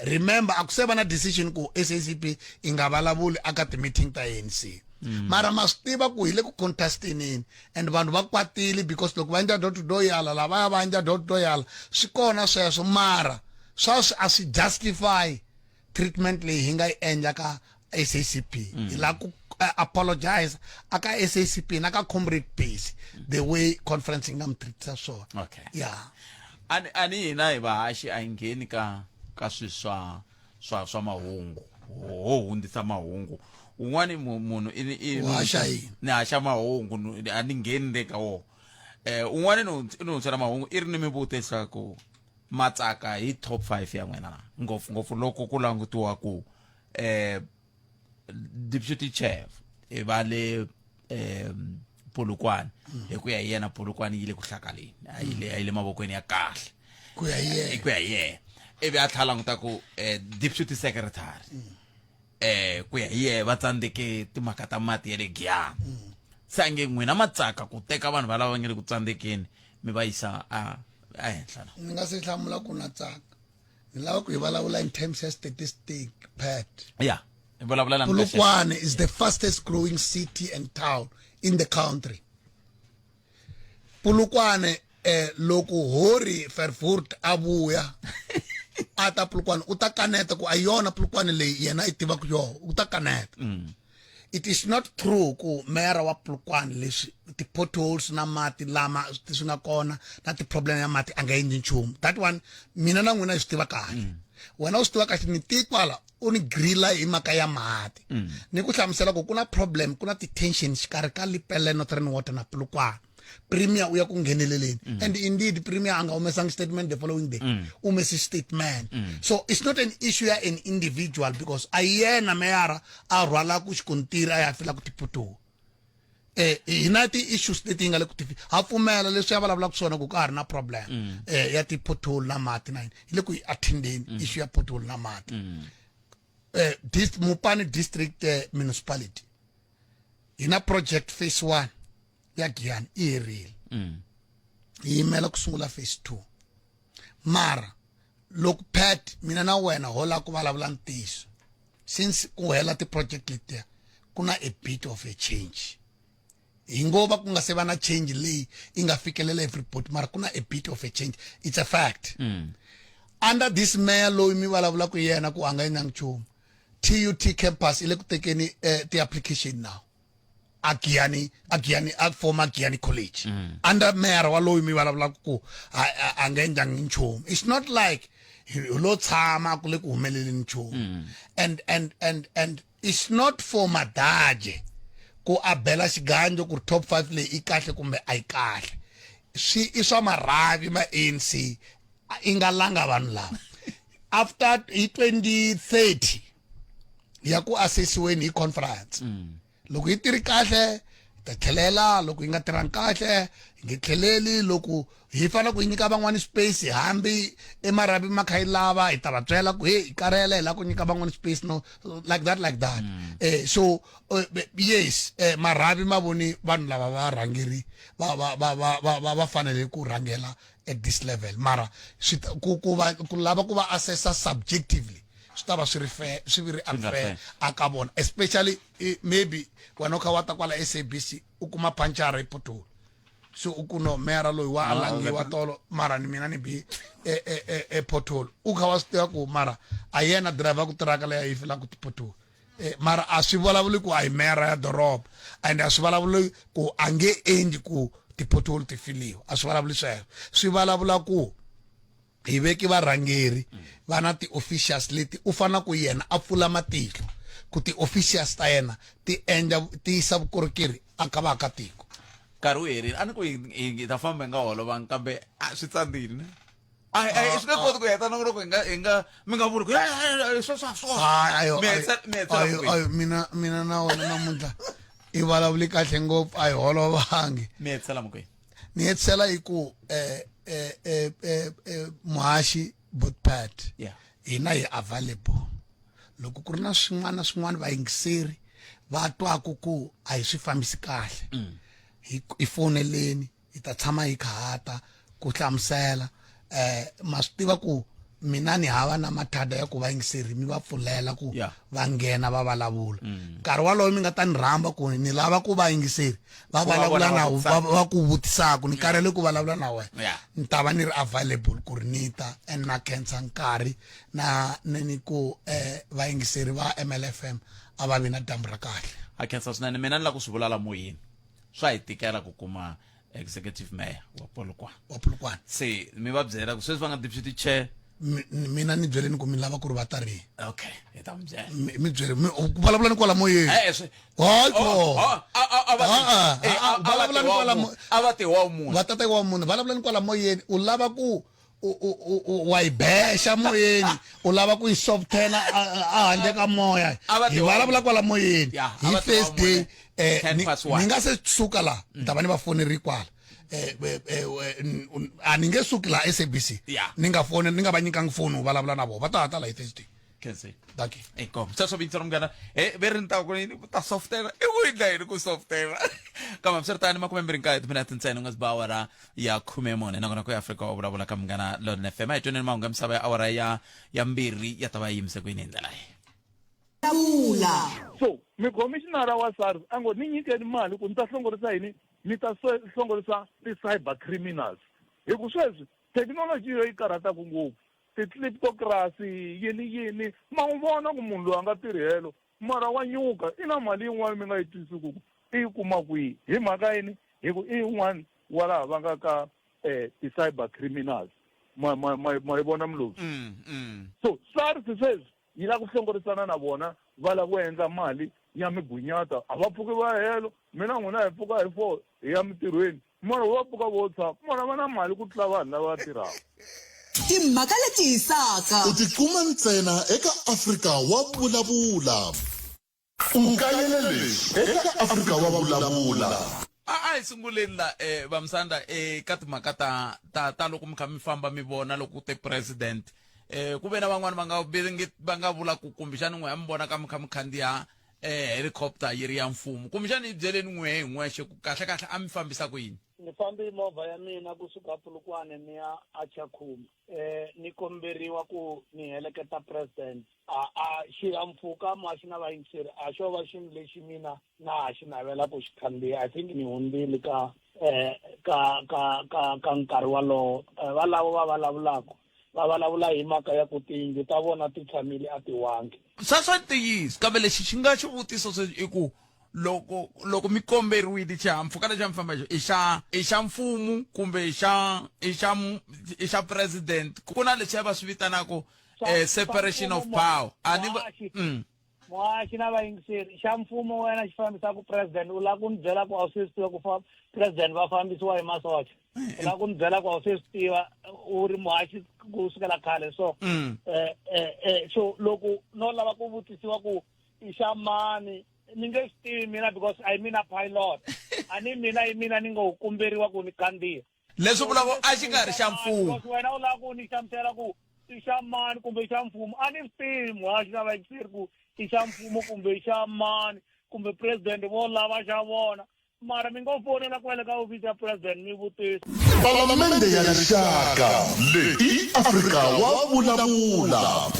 Speaker 21: Remember a ku se va na decision ku SACP i nga vulavuli aka ti-meeting ta ANC. Mara ma swi tiva ku hi le ku contestineni and vanhu va kwatile, because loko va endla door to door yala, lavaya va endla door to door yala, swi kona sweswo. Mara sweswi a swi justify treatment leyi hi nga yi endla ka SACP. Hi lava ku apologize aka SACP na ka Comrade Percy, the way conference yi nga mi treatisa swona. Yeah.
Speaker 1: Ani hina hi vahaxi a hi ngheni ka swi swa mahungu, ho hundzisa mahungu. Un'wani munhu i
Speaker 21: U haxa yini?
Speaker 1: Ni haxa mahungu, a ni ngheni le ka wona. Un'wani ni hundzisela mahungu, i ri ni mi vutisa ku matsaka hi top 5 ya n'wina na, ngopfu ngopfu loko ku langutiwa ku deputy chair i va le Polokwane. Hi ku ya hi yena, Polokwane yi le ku hlakaleni, a yi le mavokweni ya kahle.
Speaker 21: Ku ya hi yena.
Speaker 1: Ku ya hi yena. Ivi a tlhela languta ku deputy secretary, ku ya hi yena, va tsandzeke timhaka ta mati ya le Giyani. Se a nge n'wina matsaka ku teka vanhu va lava va nge le ku tsandzekeni mi va yisa a henhla na?
Speaker 21: Ni nga se hlamula ku na tsaka, ni lava ku hi vulavula in terms ya statistic, Pat.
Speaker 1: Ya, hi vulavula na
Speaker 21: Polokwane is the fastest growing city and town in the country. Polokwane, loko Hori Verwoerd a vuya a ta Polokwane, u ta kaneta ku a yona Polokwane leyi yena i tivaka yoho, u ta kaneta. It is not true ku mayor wa Polokwane, leswi ti-potholes na mati lama swi nga kona na ti-problem ya mati, a nga endli nchumu. That one mina na n'wina hi swi tiva kahle. Wena u swi tiva kahle, ni ti kwala u ni grilla hi mhaka ya mati. Ni ku hlamusela ku ku na problem, ku na ti-tension xikarhi ka Lepelle Northern Water na Polokwane. Premier u ya ku ngheneleleni. And indeed premier a nga humesangi statement the following day. U humese statement. So it's not an issue ya an individual, because a yena meyara a rhwalaku xikontiri a ya fila ku tiputuwa. Hi na ti-issues leti yi nga le ku tifi. Ha pfumela leswi ya vulavulaka swona ku ka ha ri na problem ya ti-pothole na mati na yini, hi le ku yi attendeni issue ya pothole na mati. Mopani District Municipality, hi na project phase 1 ya Giyani, i herile. Hi yimela ku sungula phase 2. Mara loko Pat, mina na wena ho lava ku vulavula ntiyiso, since ku hela ti-project letiya, ku na a bit of a change. Hi ngo va ku nga se va na change leyi yi nga fikelela everybody, mara ku na a bit of a change, it's a fact. Under this mayor loyi mi vulavulaka yena ku a nga endlangi nchumu, TUT campus yi le ku tekeni eh, ti-application now a Giyani a Giyani a former Giyani College mm. under mayor wa loyi mi vulavulaka ku a nga endlangi nchumu it's not like hi lo tshama ku le ku humeleleni nchumu mm. and and and and it's not for madaje ku a bela xiganjo ku ri top 5 leyi i kahle kumbe a yi kahle swi i swa marhavi ma ANC i nga langa vanhu lava after hi 2030 ya ku assessiweni hi conference mm. loko yi tirhi kahle hi ta tlhelela loko yi nga tirhangi kahle hi nge tlheleli loko hi fanele ku yi nyika van'wani space hambi emarhavi ma kha yi lava hi ta va byela ku hey hi karhele hi lava ku nyika van'wani space no like that like that mm. eh, so uh, yes eh, marhavi ma voni vanhu lava va rhangeri va va va va va va fanele ku rhangela at this level mara swi ku ku va ku lava ku va assessa subjectively swi ta va swi ri fair swi ri unfair a ka vona especially eh, maybe wena u kha wa ta kwala SABC u kuma panchara hi pothole so u ku no mera loyi wa ah, alangiwa tolo mara ni mina ni bi e, e, e, e pothole u kha wa swi tiva ku mara a yena driver ku tiraka leyi a yi filaka tipothole Eh, mara a swi vulavuli ku a hi mera ya doroba and a swi vulavuli ku a nge endli ku ti-pothole ti filiwa a swi vulavuli sweswo swi vulavula ku hi veki varhangeri va na ti-officials leti u fanele ku yena a pfula matihlo ku ti-officials ta yena ti endla ti yisa vukorhokeri aka vaakatiko
Speaker 1: nkarhi wu herile a ni ku hi ta famba hi nga holovangi kambe a swi tsandzile ne a a swi nge koti ku heta nongonoko hi nga hi nga mi nga vuli ku swo swa swo
Speaker 21: ayo mina mina na wena namuntlha i vulavuli kahle ngopfu a hi holovangi
Speaker 1: mi hetisela mukweni
Speaker 21: ni hetisela hi ku eh eh eh eh muhaxi botpat
Speaker 1: yeah
Speaker 21: hina hi available loko ku ri na swin'wana na swin'wana vayingiseri va twaku ku a hi swi fambisi kahle mm. hi foneleni hi ta tshama hi kha ha ta ku hlamusela eh ma swi tiva ku mina ni hava na mathada ya ku vayingiseri mi va pfulela ku
Speaker 1: yeah.
Speaker 21: va nghena va vulavula mm. nkarhi walowo mi nga ta ni rhamba ku ni lava ku vayingiseri va vulavula na va ku vutisaka ni karhele ku vulavula na wena
Speaker 1: yeah.
Speaker 21: ni ta va ni ri available ku ri ni ta and na khensa nkarhi na ni ni ku eh vayingiseri va MLFM a va vi na dyambu ra kahle
Speaker 1: a khensa swinene mina ni lava ku swi vula la moyeni swa hi tikela ku kuma executive mayor wa Polokwane
Speaker 21: wa Polokwane
Speaker 1: se mi va byela ku sweswi va nga deputy chair
Speaker 21: mina ni byeleni ku mi lava ku ri va ta rini
Speaker 1: okay hi ta mi byela
Speaker 21: mi byele ku vulavula ni kwala moyeni
Speaker 1: eh, eh,
Speaker 21: hayi ko
Speaker 1: oh, oh,
Speaker 21: vulavula ni kwala
Speaker 1: a va ti wa munhu
Speaker 21: va tata wa munhu vulavula ni kwala moyeni u lava ku wa yi bexa moyeni u lava ku yi softena a handle ka moya hi vulavula kwala moyeni hi first day eh, ni nga se suka la ni ta va ni va foneri kwala eh, eh, a ni nge suki la SABC ni nga foni ni nga va nyikangi foni u vulavula na vona va ta hata la hi Thursday
Speaker 1: Khensi.
Speaker 21: Dankie.
Speaker 1: Inkomu. Sweswo vito ra munghana he ve ri ni ta ku yini ta softera i ku endla yini ku softera kambe hambiswiritano 29 timinete ntsena u nga si ba awara ya 14 nakona ku ya Afrika wa vulavula ka munghana Lone FM a hi twaneni mahungu ya misava ya awara ya ya mbirhi ya ta va yi yimise ku yini hi ndlela leyi
Speaker 11: Vula.
Speaker 3: So mukhomishinara wa SARS a ngo ni nyikeni mali ku ni ta hlongorisa yini ni ta hlongorisa ti-cyber criminals hi ku sweswi thekinoloji yo yi karhataka ngopfu ti-kleptocracy yini yini ma n'wi vona ku munhu loyi a nga tirhi helo mara wa nyuka i na mali yin'wana mi nga yi twisisi ku i yi kuma kwihi hi mhaka yini hi ku i yin'wana wa laha va nga ka um ti-cyber criminals ma ma ma ma yi vona mlozi
Speaker 1: mm, mm.
Speaker 3: so SARS sweswi yi lava ku hlongorisana na vona va lava ku endla mali ya migunyata a va pfuki va helo mina n'wina hi pfuka hi four hi ya mintirhweni mara va pfuka vo tshama mara va na mali ku tlula vanhu lava tirhaka
Speaker 11: Timhaka leti hisaka.
Speaker 2: U ti kuma ntsena eka Afrika wa Vulavula. U kayela leswi eka Afrika wa Vulavula.
Speaker 1: A a hi sunguleni la eh, vamsanda eh, ka timhaka ta ta ta loko mi kha mi famba mi vona loko ku te president eh, ku ve na van'wani va nga va nga vula ku kumbexani n'we a mi vona ka mi kha mi khandziya eh, helicopter yi ri ya mfumo kumbexani yi byeleni n'we hi n'wexe ku kahle kahle a mi fambisa ku yini
Speaker 4: Ni fambe hi movha ya mina kusuka Polokwane ni ya aChakhuma. Eh, ni komberiwa ku ni heleketa president. A a xihahampfhuka mo a xi na vayingiseri a xo va xilo lexi mina na ha xi navela ku xi khandziya. I think ni hundzile ka eh ka ka ka ka nkarhi walowo. Eh, valavo va vulavulaka. Va vulavula hi mhaka ya ku tiyindlu ta vona ti tshamile a ti wangi.
Speaker 1: Sweswo i ntiyiso, kambe lexi xi nga xivutiso sweswi i ku, loko loko mi komberiwile xihahampfhuka lexi a mi famba hi xona i xa i xa mfumo kumbe i xa i xa i xa president ku na leswiya va swi vitanaka
Speaker 4: Swa swa
Speaker 1: separation
Speaker 4: mfumo
Speaker 1: of power a ni va
Speaker 4: muhaxi
Speaker 1: mm.
Speaker 4: muhaxi na vayingiseri xa mfumo wena xi fambisaka president u lava ku ni byela ku a wu se swi tiva ku fa president va fambisiwa hi masocha u lava ku ni byela ku a wu se swi tiva u ri muhaxi ku sukela khale so
Speaker 1: Mm.
Speaker 4: eh, eh, eh, so loko no lava ku vutisiwa ku i xa mani ni nge swi tivi mina because a yi mina pilot a ni mina yi mina ni ngo kumberiwa ku ni khandziya
Speaker 1: leswi vulaka a xi nga ri xa mfumo
Speaker 4: because wena u lava ku ni hlamusela ku i xa mani kumbe i xa mfumo a ni swi tivi muhaxi na vayingiseri ku i xa mfumo kumbe i xa mani kumbe president vo lava xa vona mara mi ngo fonela kwale ka ofisi ya president mi vutisa
Speaker 2: Palamende ya Rixaka leyi i Afrika wa vulavula.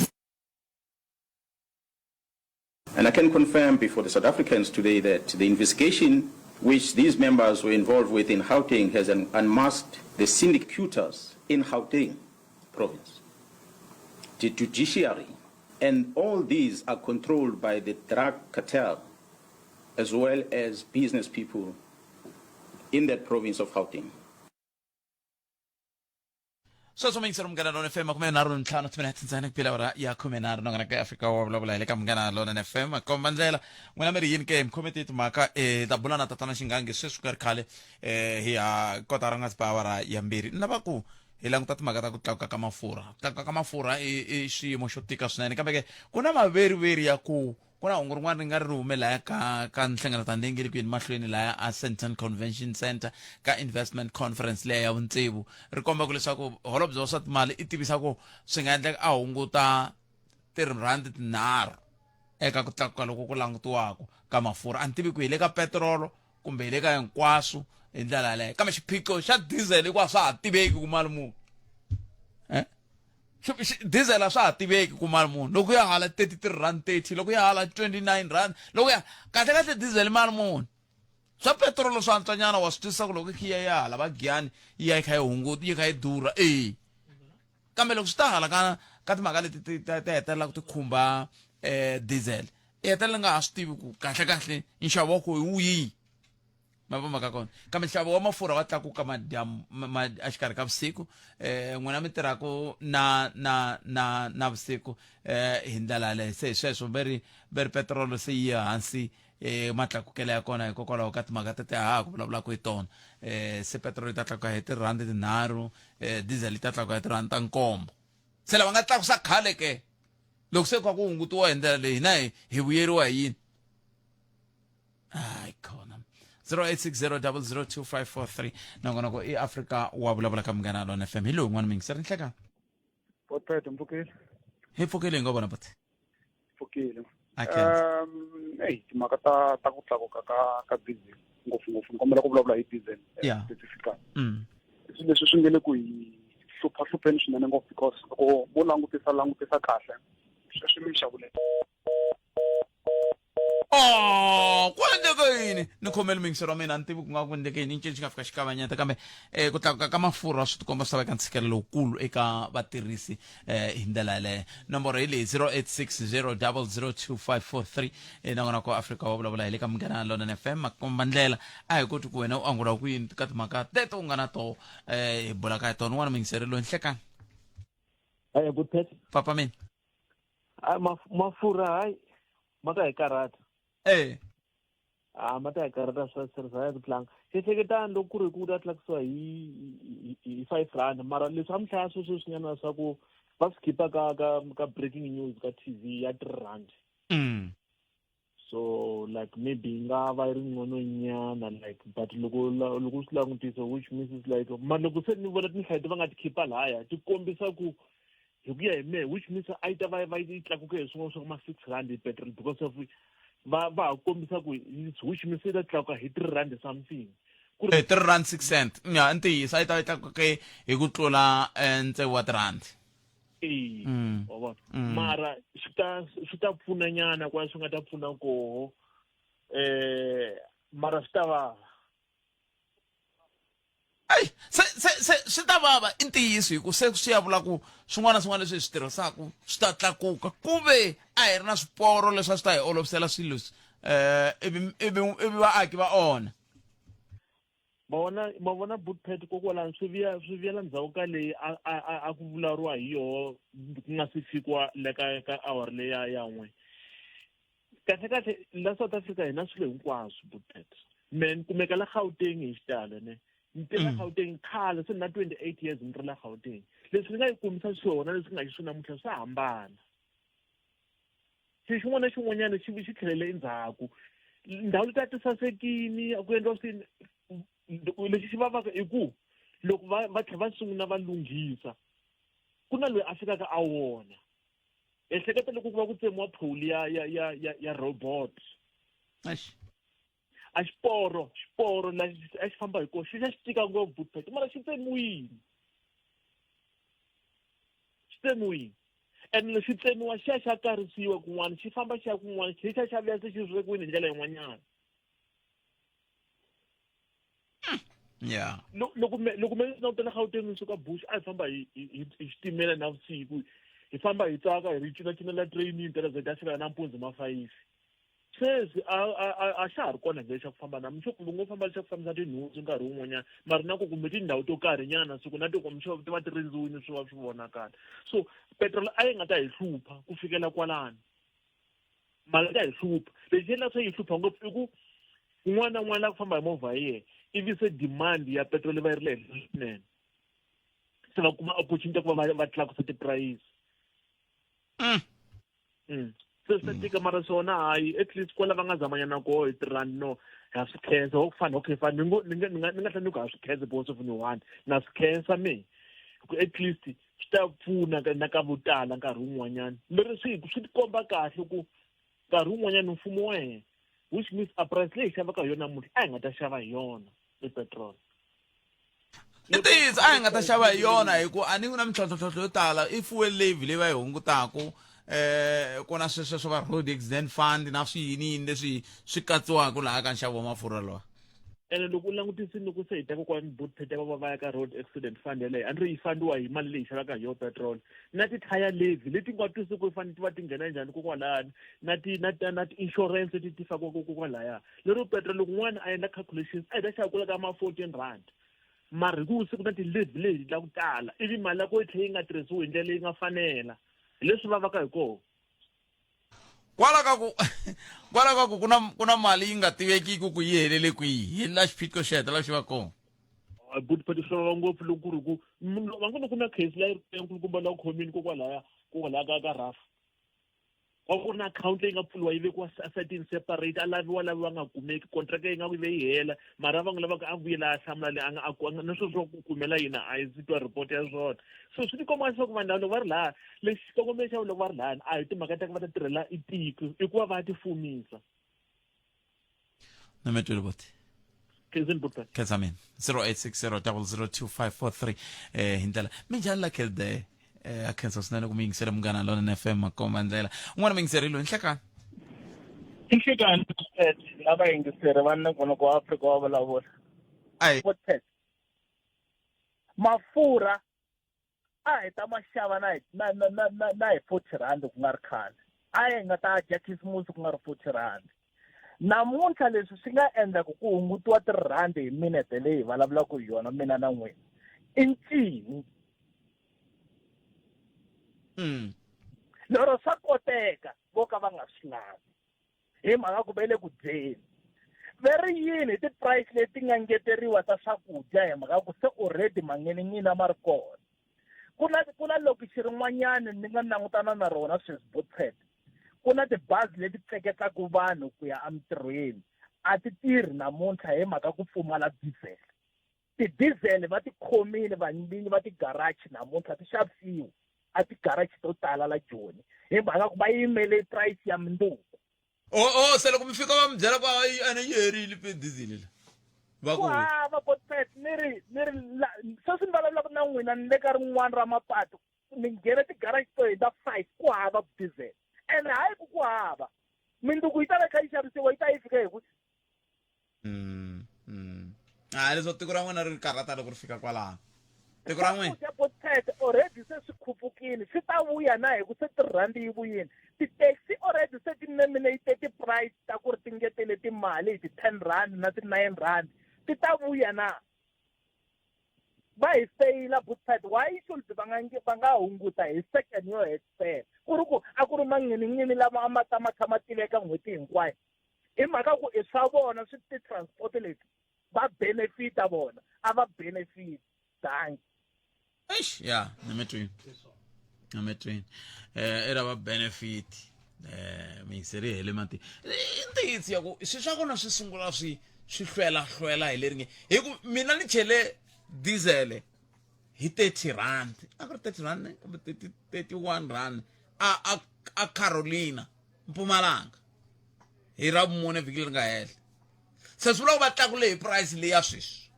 Speaker 5: And I can confirm before the South Africans today that the investigation which these members were involved with in Gauteng has unmasked the syndicators in Gauteng province, the judiciary, and all these are controlled by the drug cartel as well as business people in that province of Gauteng.
Speaker 1: Sweswo muyingiseri Munghana Lona FM 35 timinete ntsena ku pela awara ya 13 nongana ka Afrika wa vulavula hi le ka Munghana Lona FM komba ndlela n'wina mi ri yini ke mi khome ti timhaka eh ta bula na tatana Xingange sweswi ku nga ri khale eh hi ha kotara nga si ba awara ya mbirhi ni lava ku hi languta timhaka ta ku tlakuka ka mafurha ku tlakuka ka mafurha i i xiyimo xo tika swinene kambe ke ku na maveriveri ya ku Ku na hungu rin'wana ri nga ri ri hume laya ka ka nhlengeletano leyi nge le ku yeni mahlweni laya a Sandton Convention Centre ka Investment Conference leya ya vuntsevu ri komba ku leswaku holobye wa swa timali i tivisa ku swi nga endleka a hunguta tirhandi tinharhu eka ku tlakuka loku ku langutiwaka ka mafurha a ni tivi ku hi le ka petirolo kumbe hi le ka hinkwaswo hi ndlela yaleyo kambe xiphiqo xa diesel i ku a swa ha tiveki ku mali muni eh? Diesel a swa ha tiveki ku mali muni loko ya hala 33 rand 30 loko ya hala 29 rand loko ya kahle kahle diesel mali muni swa petirolo swa antswanyana wa swi twisisa ku loko yi ya ya hala va giyani yi ya yi kha yi hunguta yi kha yi durha e kambe loko swi ta hala ka ka timhaka leti ti ta ta hetelela ku ti khumba eh diesel i hetelela nga ha swi tivi ku kahle kahle nxavo wa ko hi wihi ma va mhaka kona kambe nxavo wa mafurha wa tlakuka madyambu ma exikarhi ka vusiku eh n'wina mi tirhaka na na na na vusiku eh hi ndlela yaleyo se hi sweswo ve ri ve ri petirolo se yi ya hansi eh matlakukelo ya kona hikokwalaho ka timhaka tete ha ku vulavulaka hi tona eh se petirolo yi ta tlakuka hi tirhandi tinharhu eh diesel yi ta tlakuka hi tirhandi ta nkombo se lava nga tlakusa khale ke loko se kha ku hungutiwa hi ndlela leyi hina hi hi vuyeriwa hi yini hayi khona 0860002543 nongonoko i Afrika wa vulavula ka Munghana Lona FM hi lowu n'wana mingiseri nhlekani
Speaker 6: Botpet mpfukile
Speaker 1: hi pfukile hi ngo vona boti
Speaker 6: pfukile
Speaker 1: A khensa.
Speaker 6: um eyi timhaka ta ta ku tlakuka ka ka diesel ngopfungopfu ni kombela ku vulavula hi diesel eh, specifically swilo leswi swi nge le ku hi hlupha hlupheni swinene ngopfu because loko mo langutisa langutisa kahle sweswi minxavo leyi
Speaker 1: Oh, ku endleke yini ni khomeli muyingiseri wa mina a ni tivi ku nga ku endleke yini ncini xi nga fika xi kavanyeta kambe um ku tlakuka ka mafurha swi tikomba swi ta veka ntshikelelo lowukulu eka vatirhisi um hi ndlela yaleyo nomboro hi leyi 0860 002543 eh, nakona ku afrika wa vulavula hi le ka munghana lonene fm makomba ndlela a hi koti ku wena u angula ku yini ka timhaka teto u nga na toho um hi bulaka hi tona un'wana muyingiseri loyi nhlekani
Speaker 22: Hey, good pet.
Speaker 1: Papa mina.
Speaker 22: Ah, mafurha hayi ma ta hi karhata.
Speaker 1: Eh.
Speaker 22: Ah, ma ta hi karhata swa swa ya ku tlanga. Ehleketani loko ku ri ku ta tlakusiwa hi hi 5 rand mara leswi a mi hlaya sweswo swinyana swa ku va swi khipa ka ka ka breaking news ka TV ya 3 rand. So like maybe yi nga va yi ri ngcono nyana like but loko loko u swi langutisa which means is like mara loko se ni vona tinhlayo ti va nga ti khipa laya ti kombisa ku hi ku ya hi mehe which means a yi ta va va yi tlakuke hi swin'wana swa ku ma 6 rand hi petrol because of va va ha kombisa ku which means yi ta tlakuka hi 3 rand something.
Speaker 1: Eh, 3 rand 6 cent ya i ntiyiso a yi ta va yi tlakuke hi ku tlula eh, ntsevu wa tirhandi
Speaker 22: e wa vona mara swi ta swi ta pfuna nyana kwala swi nga ta pfuna koho eh mara swi ta vava
Speaker 1: Ai se se Se swi ta vava i ntiyiso hi ku se swi ya vula ku swin'wana na swin'wana leswi hi swi tirhisaka swi ta tlakuka ku ve a hi ri na swiporo leswi a swi ta hi olovisela swilo leswi um ivi ivi ivi vaaki va onha.
Speaker 22: Ma vona ma vona Bootpad kokwalano swi vuya swi vuyela ndzhaku ka leyi a a a a ku vulavuriwa hi yoho ku nga si fikiwa le ka ka awara leya ya n'we. Kahle kahle la South Africa hi na swilo hinkwaswo Bootpad. Mehe ni kumeka la Gauteng hi xitalo ne. Ni te la Gauteng khale se ni na 28 years ni ri la Gauteng. Leswi ni nga yi kumisa xiswona leswi nga xiswona namuntlha swa hambana. Xilo xin'wana na xin'wanyana xi xi tlhelele endzhaku. Ndhawu leti a ti sasekini a ku endliwa swini lexi xi vavaka i ku loko va va tlhela va sungula va lunghisa ku na loyi a fikaka a wona. Ehleketa loko ku va ku tsemiwa phole ya ya ya ya ya robot.
Speaker 1: Eish.
Speaker 22: A xiporo xiporo la a xi famba hi kona xi xa xi tika ngopfu Bootpad mara xi tsemiwile. Xi tsemiwile. And lexi tsemiwa xi ya xa karisiwa kun'wana xi famba xi ya kun'wana xi xa xa vuya se xi swekiwile hi ndlela yin'wanyana.
Speaker 1: Yeah.
Speaker 22: Loko me loko me na tela Gauteng ni suka Bush a hi famba hi hi hi xitimela navusiku hi famba hi tsaka hi ri cina cinela trainini tela za fika nampundzu ma fayifi sweswi a a a xa ha ri kona vhele xa ku famba na mixo kumbe ngo famba xa ku fambisa tinhundzu nkarhi wun'wanyana mara na ku kumbe tindhawu to karhi nyana siku na tiko mixo ti va ti rindziwile swi va swi vonakala so petrol a yi nga ta hi hlupha ku fikela kwalano mali ta hi hlupha lexi endlaka swa yi hlupha ngopfu i ku un'wana na un'wana la ku famba hi movha hi yena ivi se demand ya petrol yi va yi ri le henhla swinene se va kuma opportunity ya ku va va tlakusa tipurayisi Se swi ta tika mara swona hayi at least kwala va nga zamanyana koho hi tirhandi no ha swi khensa ho ku fana okay fine ni ngo ni nga ni nga ni nga tlhela ni ku ha swi khensa because of ni one na swi khensa me ku at least swi ta pfuna na ka vo tala nkarhi wun'wanyana leri swi swi tikomba kahle ku nkarhi wun'wanyana mfumo wa hina which means a price leyi hi xavaka hi yona namuntlha a hi nga ta xava hi yona i-petrol
Speaker 1: i ntiyiso a hi nga ta xava hi yona hi ku a ni ku na mintlhontlhontlhontlho yo tala i fuel levy leyi va yi hungutaku eh ku na sweswo swa va road accident fund na swi yini yini leswi swi katsiwaka laha ka nxavo wa mafurha lowa
Speaker 22: ene loko u langutisini loko se hi ta kokwani bootpet va va va ya ka road accident fund yeleyo a ni ri yi fandiwa hi mali leyi xavaka hi yo petrol na ti-tire levy leti nga twisi ku fanele ti va ti nghena njhani kokwalani na ti na na ti-insurance leti ti fakiwaka kokwalaya lero petrol loko un'wana a endla calculations a hi ta xava kula ka ma 14 rand mara hi ku siku na ti-levy leti ta ku tala ivi mali ya ko yi tlhela yi nga tirhisiwi hi ndlela leyi nga fanela hi leswi vavaka hi kona
Speaker 1: kwala ka ku kwala ka ku ku na ku na mali yi nga tivekiki ku yi helele kwihi hi la xiphiqo xi hetelela xi va kona
Speaker 22: good but swi vava ngopfu loko ku ri ku va ngo ku na case leyi ri nkulukumba la ku khomini kokwalaya kokwalaya ka ka raf wa ku ri na akhawunti leyi nga pfuriwa yi vekiwa certain separate a laviwa laviwa nga kumeki contract yi nga ku ve yi hela mara va n'wi lavaka a vuyela a hlamula leyi a nga a na sweswo ku kumela yina a yi si twa report ya swona so swi tikomba leswaku vanhu lava loko va ri laha lexi xikongomelo xa loko va ri lahani a hi timhaka ta ku va ta tirhela i tiko i ku va va tifumisa
Speaker 1: na metwele boti
Speaker 22: Khensa Bhuti.
Speaker 1: Khensa mina 0860 002543 eh hi ndlela minjhani la khelde eh a khensa swinene ku mi yingisela munghana lona FM makomba ndlela un'wana mi yingiserile nhlekani
Speaker 7: Nhlekani Pet na vayingiseri va nongonoko wa Afrika wa vulavula.
Speaker 1: Ayi.
Speaker 7: Pet. Mafurha a hi ta ma xava na hi na na na na na hi 40 rand ku nga ri khale a hi nga ta dya khisimusi ku nga ri 40 rand namuntlha leswi swi nga endla ku ku hungutiwa tirhandi hi minete leyi hi vulavulaka hi yona mina na n'wina i ncini lero swa koteka vo ka va nga swi lavi hi mhaka ku va le ku dyeni ve ri yini hi ti-price leti nga ngeteriwa ta swakudya hi mhaka ku se already man'ining'ini a ma ri kona ku na ku na lokixi rin'wanyana ni nga langutana na rona sweswi botset ku na tibazi leti tleketlaka vanhu ku ya emitirhweni a ti tirhi namuntlha hi mhaka ku pfumala diesel ti-diesel va ti khomile van'winyi va ti-garage namuntlha ti xavisiwa a ti-garage to tala la Joni hi mhaka ku va yimele price ya mundzuku
Speaker 1: o o se loko mi fika va mi byela ku hayi ene yi herile pe diesel la va
Speaker 7: ku hava botpet ni ri ni ri sweswi ni vulavulaka na n'wina ni le ka rin'wana ra mapatu ni nghene ti-garage to hundza five ku hava diesel ene hayi ku ku hava minduku yi ta va yi kha yi xavisiwa yi ta yi fika hi ku
Speaker 1: mm, mm. a leswo tiko ra n'wina ri karhata loko ri fika kwalano Tiko ra n'wina.
Speaker 7: Swakudya Botpet already se swi khupukile swi ta vuya na hi ku se tirhandi yi vuyile ti-taxi already se ti nominate ti-price ta ku ri ti ngetele timali hi ti-ten rand na ti-nine rand ti ta vuya na va hi feyila Botpet why should va nga va nga hunguta hi second yo hetisela ku ri ku a ku ri man'ining'ini lama a ma ta ma kha ma tiveka n'hweti hinkwayo hi mhaka ku i swa vona swi ti-transport leti va benefita vona a va benefit danki
Speaker 1: eish ya ni mi twini ni mi twini eh era va benefit eh miyingiseri hele mati i ntiyiso ya ku swi swa kona swi sungula swi swi hlwela hlwela hi leri nge hi ku mina ni chele diesel hi 30 rand a ku ri 30 rand kumbe 30 31 rand a a a Carolina Mpumalanga hi ra vumune vhiki leri nga hela se swi vula ku va tlakule hi price leyi ya sweswi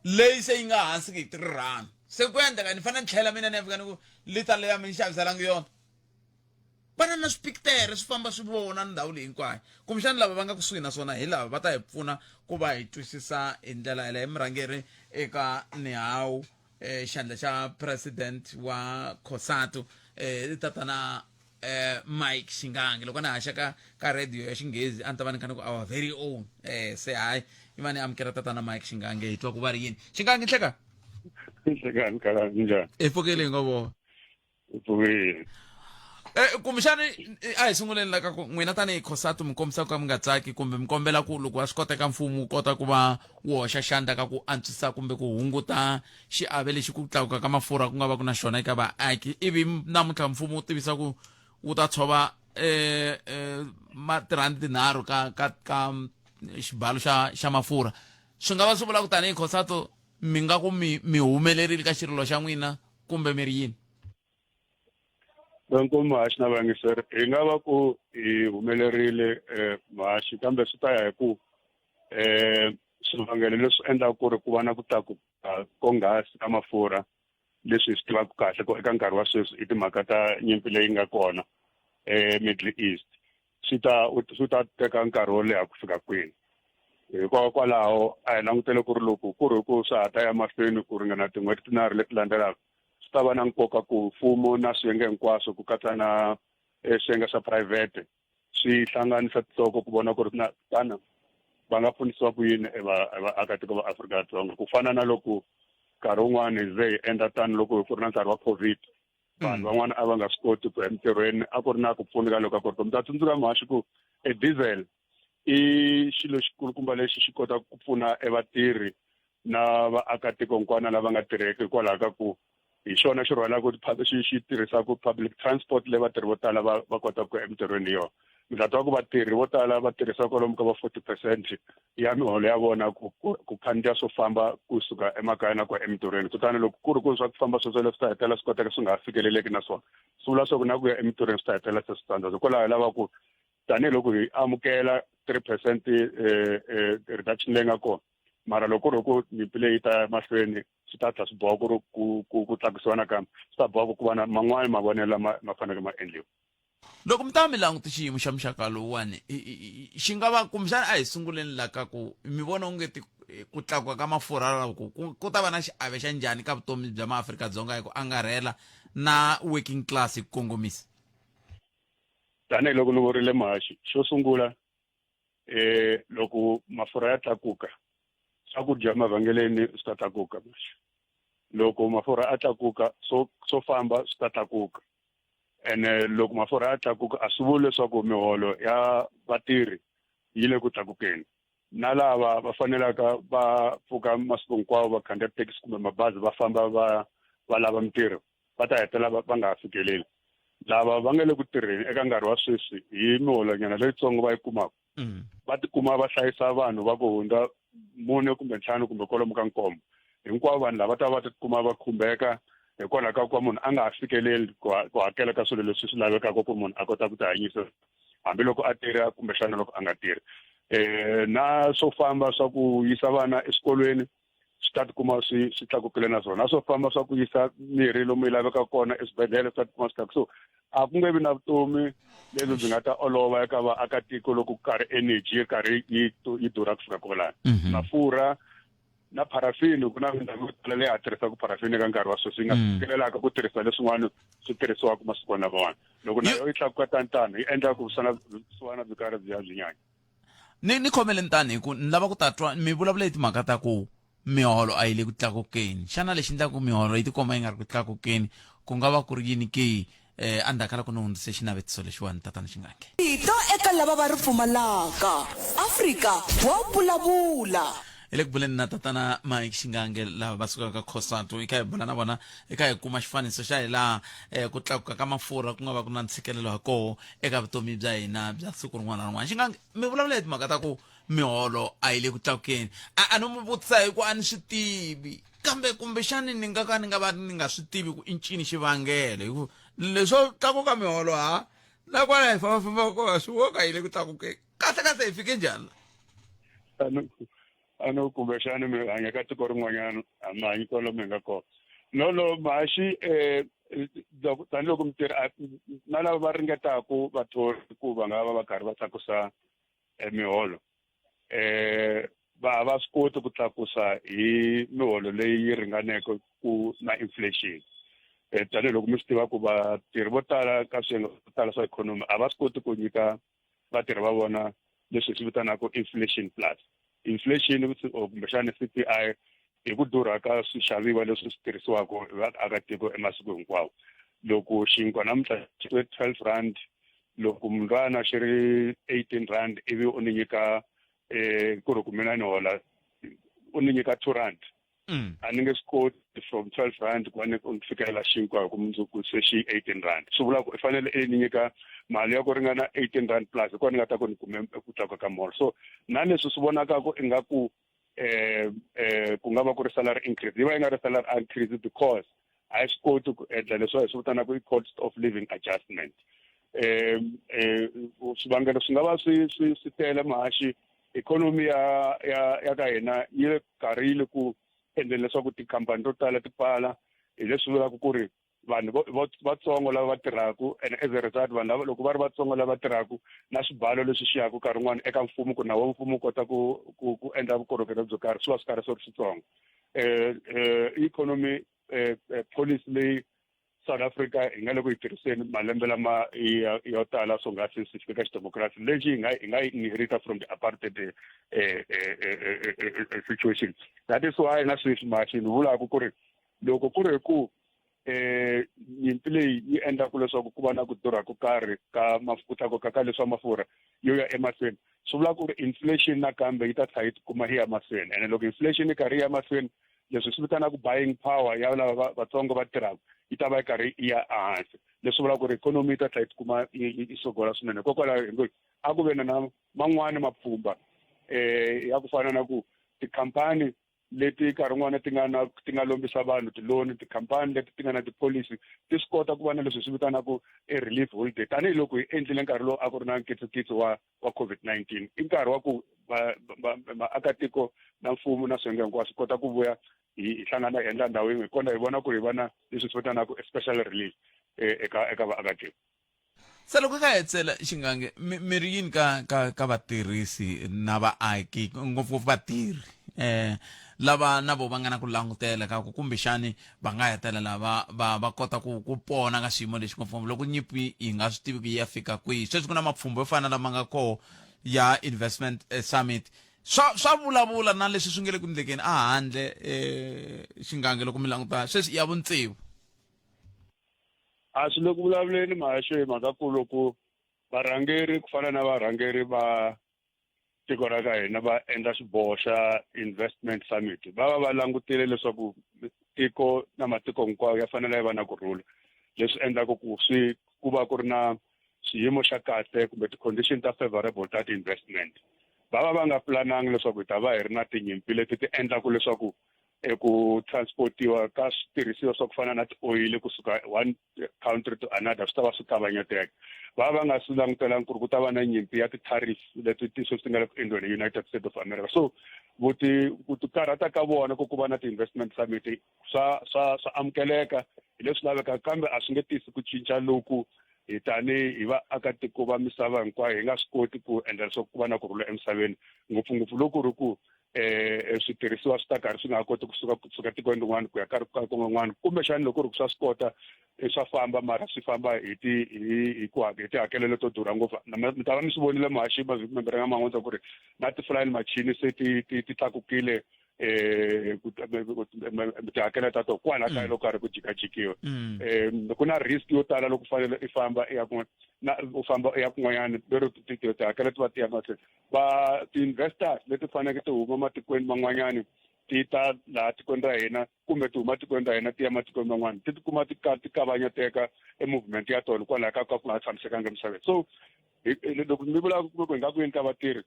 Speaker 1: leyi se yi nga hansi ku hi three rand se ku endleka ni fanele ni tlhela mina ni ya fika ni ku lita leyi mi ni xaviselangi yona va na na swipiktere swi famba swi vona ndhawu leyi hinkwayo kumbexana lava va nga kusuhi na swona hi lava va ta hi pfuna ku va hi twisisa hi ndlela yaleyo murhangeri eka nihawu eh, xandla xa president wa cosatu eh, tatana eh, mike xingange loko a ni haxa ka ka radio ya xinghezi a ni ta va ni kha ni ku our very own eh, se hayi i va ni amukela tatana mike xingange hi twa ku va ri yini xingange nhleka
Speaker 6: nhlekani kalani njhani
Speaker 1: hi pfukile hi ngo vona
Speaker 6: hi pfukile
Speaker 1: Eh, kumbexani eh, a hi sunguleni la ka ku n'wina tanihi cosatu mi kombisa ku ka mi nga tsaki kumbe mi kombela ku loko wa swi koteka mfumo wu kota ku va wu hoxa xandla ka ku antswisa kumbe ku hunguta xiave lexi ku tlakuka ka mafurha ku nga va ku na xona eka vaaki ivi namuntlha mfumo wu tivisa ku wu ta tshova eh, eh, ma tirhandi tinharhu ka ka ka xibalo xa xa mafurha swi nga va swi vula ku tanihi cosatu mi nga ku mi mi humelerile ka xirilo xa n'wina kumbe mi ri yini
Speaker 6: Danko Mhaxi na vayingiseri hi nga va ku hi humelerile um Mhaxi kambe swi ta ya hi ku um swivangelo leswi endlaka ku ri ku va na ku tlakuka konghasi ka mafurha leswi hi swi tivaka kahle ku eka nkarhi wa sweswi i timhaka ta nyimpi leyi nga kona eMiddle East swi ta swi ta teka nkarhi wo leha ku fika kwini hikokwalaho a hi langutele ku ri loko ku ri ku swa ha ta ya mahlweni ku ringana tin'hweti tinharhu leti landzelaka swi ta va na nkoka ku mfumo na swiyenge hinkwaswo ku katsa na eh, swiyenge swa phurayivhete swi hlanganisa tinhloko ku vona ku ri na tana va nga pfunisiwa ku yini evaakatiko va Afrika-Dzonga ku fana na loko nkarhi wun'wani hi ze hi endla tano loko ku ri na nkarhi wa COVID vanhu van'wana a va nga swi koti ku ya emintirhweni a ku ri na ku pfuneka loko a ku ri mi ta tsundzuka muhaxi ku e diesel i xilo xikulukumba lexi xi kotaka ku pfuna evatirhi na vaakatiko hinkwana lava nga tirheki hikwalaho ka ku hi xona xi rhwalaka xi xi tirhisaka public transport leyi vatirhi vo tala va va kotaka ku ya emintirhweni hi yona mi ta twa ku vatirhi vo tala va tirhisa kwalomu ka va 40 percent ya miholo ya vona ku ku ku khandziya swo famba kusuka emakaya na ku ya emintirhweni kutani loko ku ri ku swa ku famba sweswo swi ta hetelela swi koteka swi nga ha fikeleleki na swona swi vula swa ku na ku ya emintirhweni swi ta hetelela se swi tsandza hikwalaho hi lava ku tanihiloko hi amukela 3 percent eh, eh, reduction leyi nga kona mara loko ku ri ku nyimpi leyi ta ya mahlweni swi ta tlha swi boha ku ri ku ku ku tlakusiwa nakambe swi ta boha ku ku va na man'wani mavonelo lama ma faneleke ma endliwa
Speaker 1: loko mi ta mi languta xiyimo xa muxaka lowuwani xi nga va kumbexana a hi sunguleni la ka ku mi vona onge ku tlakuka ka mafurha laku ku ta va na xiave xa njhani ka vutomi bya maafrika-dzonga hi ku angarhela na working class hi ku kongomisa
Speaker 6: tanihiloko ni vurile muhaxi xo sungula eh loko mafurha ya tlakuka swakudya emavhengeleni swi ta tlakuka muhaxi loko mafurha a tlakuka swo swo famba swi ta tlakuka ene loko mafurha ya tlakuka a swi vuli leswaku miholo ya vatirhi yi le ku tlakukeni na lava va fanelaka va pfuka masiku hinkwawo va khandziya tithekisi kumbe mabazi va famba va va lava mintirho va ta hetelela va nga ha fikeleli lava va nga le ku tirheni eka nkarhi wa sweswi hi miholonyana leyitsongo va yi kumaka mm. va tikuma va hlayisa vanhu va ku hundza mune kumbe ntlhanu kumbe kwalomu ka nkombo hinkwavo vanhu lava ta va tikuma va khumbeka hikwalaho ka ku va munhu a nga ha fikeleli ku hakela ka swilo leswi swi lavekaka ku munhu a kota ku tihanyisa hambiloko a tirha kumbexana loko a nga tirhi um na swo famba swa ku yisa vana eswikolweni swi ta tikuma swi swi tlakukile na swona swo famba swa ku yisa mirhi lomu yi lavekaka kona eswibedhlele swi ta tikuma swi tlakuke so a ku nge vi na vutomi lebyi byi nga ta olova eka vaakatiko loko ku karhi energy yi karhi yi yi durha ku fika kwalano mhm. mafurha
Speaker 8: Na pharafini ku na mindhawu yo tala leyi ha tirhisaka pharafini eka nkarhi wa sweswi yi nga fikelelaka ku tirhisa leswin'wana swi tirhisiwaka masiku lamawani. Loko na yo yi tlakuka tani tano yi endla ku vusiwana byi karhi byi ya byi nyanya.
Speaker 1: Ni ni khomeleni tani hi ku ni lava ku ta twa mi vulavula hi timhaka ta ku miholo a yi le ku tlakukeni. Xana lexi endlaka ku miholo yi tikomba yi nga ri ku tlakukeni ku nga va ku ri yini ke? Eh, endzhaku ka loko ni hundzise xinavetiso lexiwani tatana Xingange.
Speaker 11: Rito eka lava va ri pfumalaka. Afrika wa vulavula.
Speaker 1: Hi le ku buleni na tatana Mike Xingange lava va sukaka ka Cosatu. Hi kha hi bula na vona hi kha hi kuma xifaniso xa hi laha eh, ku tlakuka ka mafurha ku nga va ku na ntshikelelo ha koho eka vutomi bya hina bya siku rin'wana na rin'wana. Xingange, mi vulavula hi timhaka ta ku miholo a yi le ku tlakukeni. A a no mi vutisa hi ku a ni swi tivi. Kambe kumbexani ni nga ka ni nga va ni nga swi tivi ku i ncini xivangelo hi ku leswo tlakuka miholo ha na kwala hi fambafamba kona swi voka yi le ku tlakukeni. Kahle kahle hi fike njhani la?
Speaker 8: A ni a ni kumbexani mi hanya ka tiko rin'wanyana a mi hanyi kwalomu hi nga kona. No no mhaxi loko tanihiloko mitirhi na lava va ringetaku vathori ku va nga va va karhi va tlakusa miholo va a va swi koti ku tlakusa hi miholo leyi ringaneke ku na inflation tanihiloko mi swi tiva ku vatirhi vo tala ka swiyenge swo tala swa ikhonomi a va swi koti ku nyika vatirhi va vona leswi hi swi vitanaka inflation plus inflation or kumbexana C_P_I hi ku durha ka swixaviwa leswi swi tirhisiwaka hi vaakatiko emasiku hinkwawo loko xinkwa namuntlha xi ri 12 rand loko mundlwana xi ri 18 rand ivi u ni nyika eh ku ri ku mina ni hola u ni nyika 2 rand a ni nge swi koti from 12 rand ku va ni fikelela xinkwa hi ku mundzuku se xi 18 rand swi vula ku i fanele i ni nyika mali ya ku ringana 18 rand plus hi kona ni nga ta ku ni kume ku tlakuka ka muholo so na leswi swi vonakaka ingaku eh eh ku nga va ku ri salary increase yi va yi nga ri salary increase because a yi swi koti ku endla leswi hi swi vitanaka i cost of living adjustment um eh swivangelo swi nga va swi swi swi tele mahaxi ikhonomi ya ya ya ka hina yi le karhi yi le ku endleni leswaku tikhampani to tala ti pfala hi leswi vulaka ku ri vanhu vatsongo lava va tirhaka and as a result vanhu lava loko va ri vatsongo lava tirhaka na swibalo leswi xi yaka nkarhi wun'wani eka mfumo ku na wo mfumo wu kota ku ku ku endla vukorhokeri byo karhi swi va swi karhi swi ri switsongo um economy policy leyi South Africa hi nga le ku yi tirhiseni malembe lama yo tala swonghasi swi fika xidemokirasi lexi hi nga hi nga yi inherita from the apartheid situation that is why na sweswi maxi ni vulaka ku ri loko ku ri hi ku eh nyimpi leyi yi endlaka leswaku ku va na ku durha ko karhi ka ku tlakuka ka leswa mafurha yo ya emahlweni swi vula ku ri inflation nakambe yi ta tlhela yi tikuma yi ya mahlweni ene loko inflation yi karhi yi ya mahlweni leswi swi vitanaka buying power ya lava vatsongo va tirhaka yi ta va yi karhi yi ya ehansi leswi vulaka ku ri ikhonomi yi ta tlhela yi tikuma yi sogola swinene hikokwalaho hi ngo a ku ve na na man'wani mapfhumba um ya ku fana na ku tikhampani leti nkarhi wun'wana ti nga na ti nga lombisa vanhu tiloni tikhampani leti ti nga na tipholisi ti swi kota ku va na leswi swi vitanaka e relief holiday tanihiloko hi endlile nkarhi lowu a ku ri na nkitsikitsi wa wa COVID-19 i nkarhi wa ku vaakatiko na mfumo na swiyenge hinkwaswo kota ku vuya hi hlangana hi endla ndhawu yin'we hi kona hi vona ku ri hi va na leswi swi vitanaka special relief eka eka vaakatiko
Speaker 1: Se loko ka hetsela Xingange mi mi ri yini ka ka ka vatirhisi na vaaki ngopfungopfu vatirhi eh lava na vo va nga na ku langutela ka ku kumbexani va nga hetelela va va va kota ku ku pona ka xiyimo lexi ngopfungopfu loko nyimpi yi nga swi tivi ku yi ya fika kwihi sweswi ku na mapfhumba yo fana na lama nga koho ya investment eh, summit swa swa vulavula na leswi swi nge le ku endlekeni a handle eh Xingange loko mi languta sweswi ya vuntsevu
Speaker 8: A swi le ku vulavuleni mhaxo hi mhaka ku loko varhangeri ku fana na varhangeri va tiko ra ka hina va endla xiboho xa investment summit va va va langutile leswaku tiko na matiko hinkwawo ya fanele ya va na kurhula leswi endlaka ku swi ku va ku ri na xiyimo xa kahle kumbe ti-condition ta favorable ta ti-investment va va va nga pulanangi leswaku hi ta va hi ri na tinyimpi leti ti endlaka leswaku eku transportiwa ka switirhisiwa swa ku fana na tioyili kusuka one country to another swi ta va swi kavanyeteka va va nga swi langutelangi ku ri ku ta va na nyimpi ya ti-tariff leti ti sweswi ti nga le ku endliweni hi United States of America so vuti ku tikarhata ka vona ku ku va na ti-investment summit swa swa swa amukeleka hi leswi lavekaka kambe a swi nge tisi ku cinca loku hi tani hi vaakatiko va misava hinkwayo hi nga swi koti ku endla leswaku ku va na kurhula emisaveni ngopfungopfu loko ku ri ku eh switirhisiwa swi ta karhi swi nga ha koti kusuka kusuka tikweni rin'wana ku ya ka ka kun'wana kumbexana loko ku ri ku swa swi kota swa famba mara swi famba hi ti hi hi ku hi tihakelo leto durha ngopfu mi ta va mi swi vonile muhaxi mavhiki mambirhi nga man'wana ku ri na ti-flying machine se ti ti ti tlakukile eh tihakelo ta tona kwala kaya loko karhi ku jikajikiwa um ku na risk yo tala loko fanele i famba i ya kun'wana na u famba u ya kun'wanyana lero tihakelo ti va ti ya mahlweni va ti-investors leti faneleke ti huma matikweni man'wanyana ti ta laha tikweni ra hina kumbe ti huma tikweni ra hina ti ya matikweni man'wana ti tikuma ti ti kavanyeteka e movement ya tona kwalaho ka ka ku nga tshamisekanga emisaveni so loko mi vula ku hi nga ku yini ka vatirhi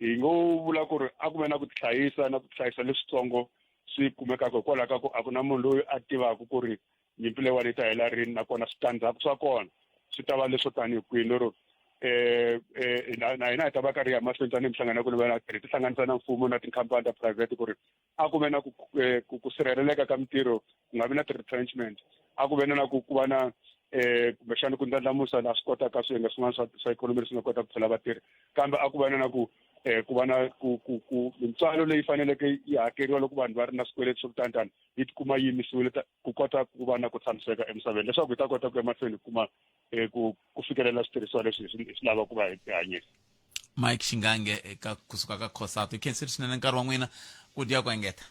Speaker 8: hi ngo vula ku ri a ku ve na ku tihlayisa na ku tihlayisa leswitsongo swi kumekaka hikwalaho ka ku a ku na munhu loyi a tivaka ku ri nyimpi leyiwani yi ta hela rini nakona switandzhaku swa kona swi ta va leswo tanihi kwihi lero eh eh na hina hi ta va karhi ya mahlweni tanihi minhlangano ya ku va hi tihlanganisa na mfumo na tikhampani ta private ku ri a ku ve na ku eh, ku sirheleleka ka mintirho ku nga vi na ti-retrenchment a ku ve na ku ku va na eh kumbexana ku ndlandlamusa laha swi kotaka swiyenge swin'wana swa swa ikhonomi leswi nga kota ku thola vatirhi kambe a ku va na na ku eh ku va na ku ku ku mintswalo leyi faneleke yi hakeriwa loko vanhu va ri na swikweleti swo tanitani yi tikuma yi yimisiwile ku kota ku va na ku tshamiseka emisaveni leswaku hi ta kota ku ya mahlweni hi kuma um ku ku fikelela switirhisiwa leswi hi swi lavaka ku va hi tihanyisa
Speaker 1: mike xingange eka kusuka ka cosatu hi khensile swinene nkarhi wa n'wina ku dya ku engeta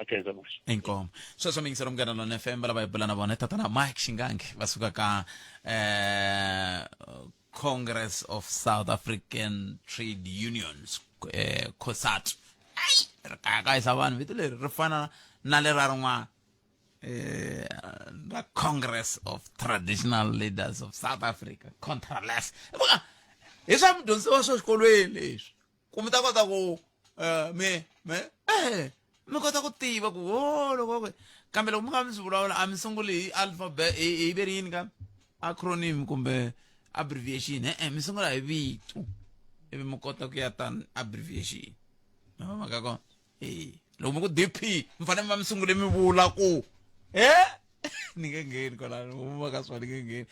Speaker 8: a khensa
Speaker 1: inkomo sweswo mingiselo munghana lona fm va lava hi bula na vona tatana mike xingange va suka ka eh congress of south african trade unions eh cosatu ai ri kayakayisa vanhu vito leri ri fana na lera rin'wana eh ra congress of traditional leaders of south africa contraless hi swa mi dyondzisiwa swa xikolweni leswi ku mi ta kota ku eh, mi mi eh mi kota ku tiva ku o loko kambe loko mi nga mi swi vulavula a mi sunguli hi alphabet hi ve ri yini ka acronym kumbe abbreviation e-e mi sungula hi vito ivi mi kota ku ya ta abbreviation mi va mhaka kona e loko mi ku dp mi fanele mi va mi sungule mi vula ku e ni nge ngheni kwalano mi va ka swona ni nge ngheni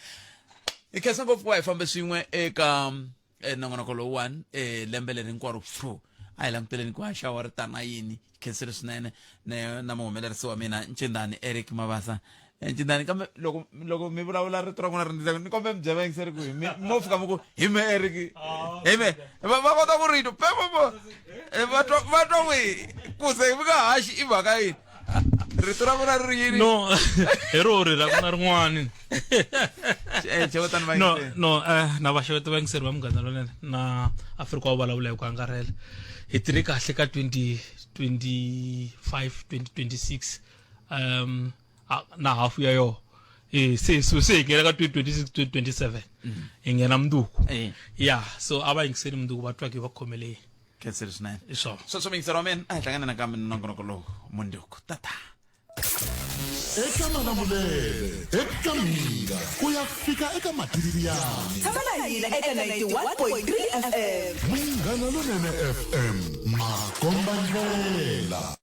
Speaker 1: hi khensa ngopfu ku va hi fambe swin'we eka eh, nongonoko lowuwani eh, lembe leri hinkwaro pfu a hi languteleni ku haxawa ri tana yini khensile swinene ne na muhumelerisi wa mina ncindani eric mabasa Eh, ncindani kambe loko loko mi vulavula rito ra n'wina ri ndzi ni kombe mi byela yingiseri ku hi mi mo fika mi ku hi me eric hi me va va kota ku rito pepopo va twa va twa ku ku se mi nga haxi i mhaka yini rito ra vona ri yini
Speaker 9: no hi rori ra ku na rin'wani
Speaker 1: eh, xewetani
Speaker 9: no no eh na vaxeweta vayingiseri va munghana lonene na afrika wa vulavula hi ku angarhela hi tirhe kahle ka 2025 2026 um na hafu ya yoho eh se so se hi nghena ka 2026 2027 hi nghena mundzuku
Speaker 1: eh.
Speaker 9: ya so a va yingiseli mundzuku va twaki va khomeleni
Speaker 1: khensile swinene
Speaker 9: hi swona
Speaker 1: sweswo miyingiseri wa mina a hi hlangane nakambe ni nongonoko lowu mundzuku tata
Speaker 2: eka malamulele eka mhinga ku ya fika eka matiriyani
Speaker 11: tshama na hina eka 91.3 fm
Speaker 2: munghana lonene fm makombandlela.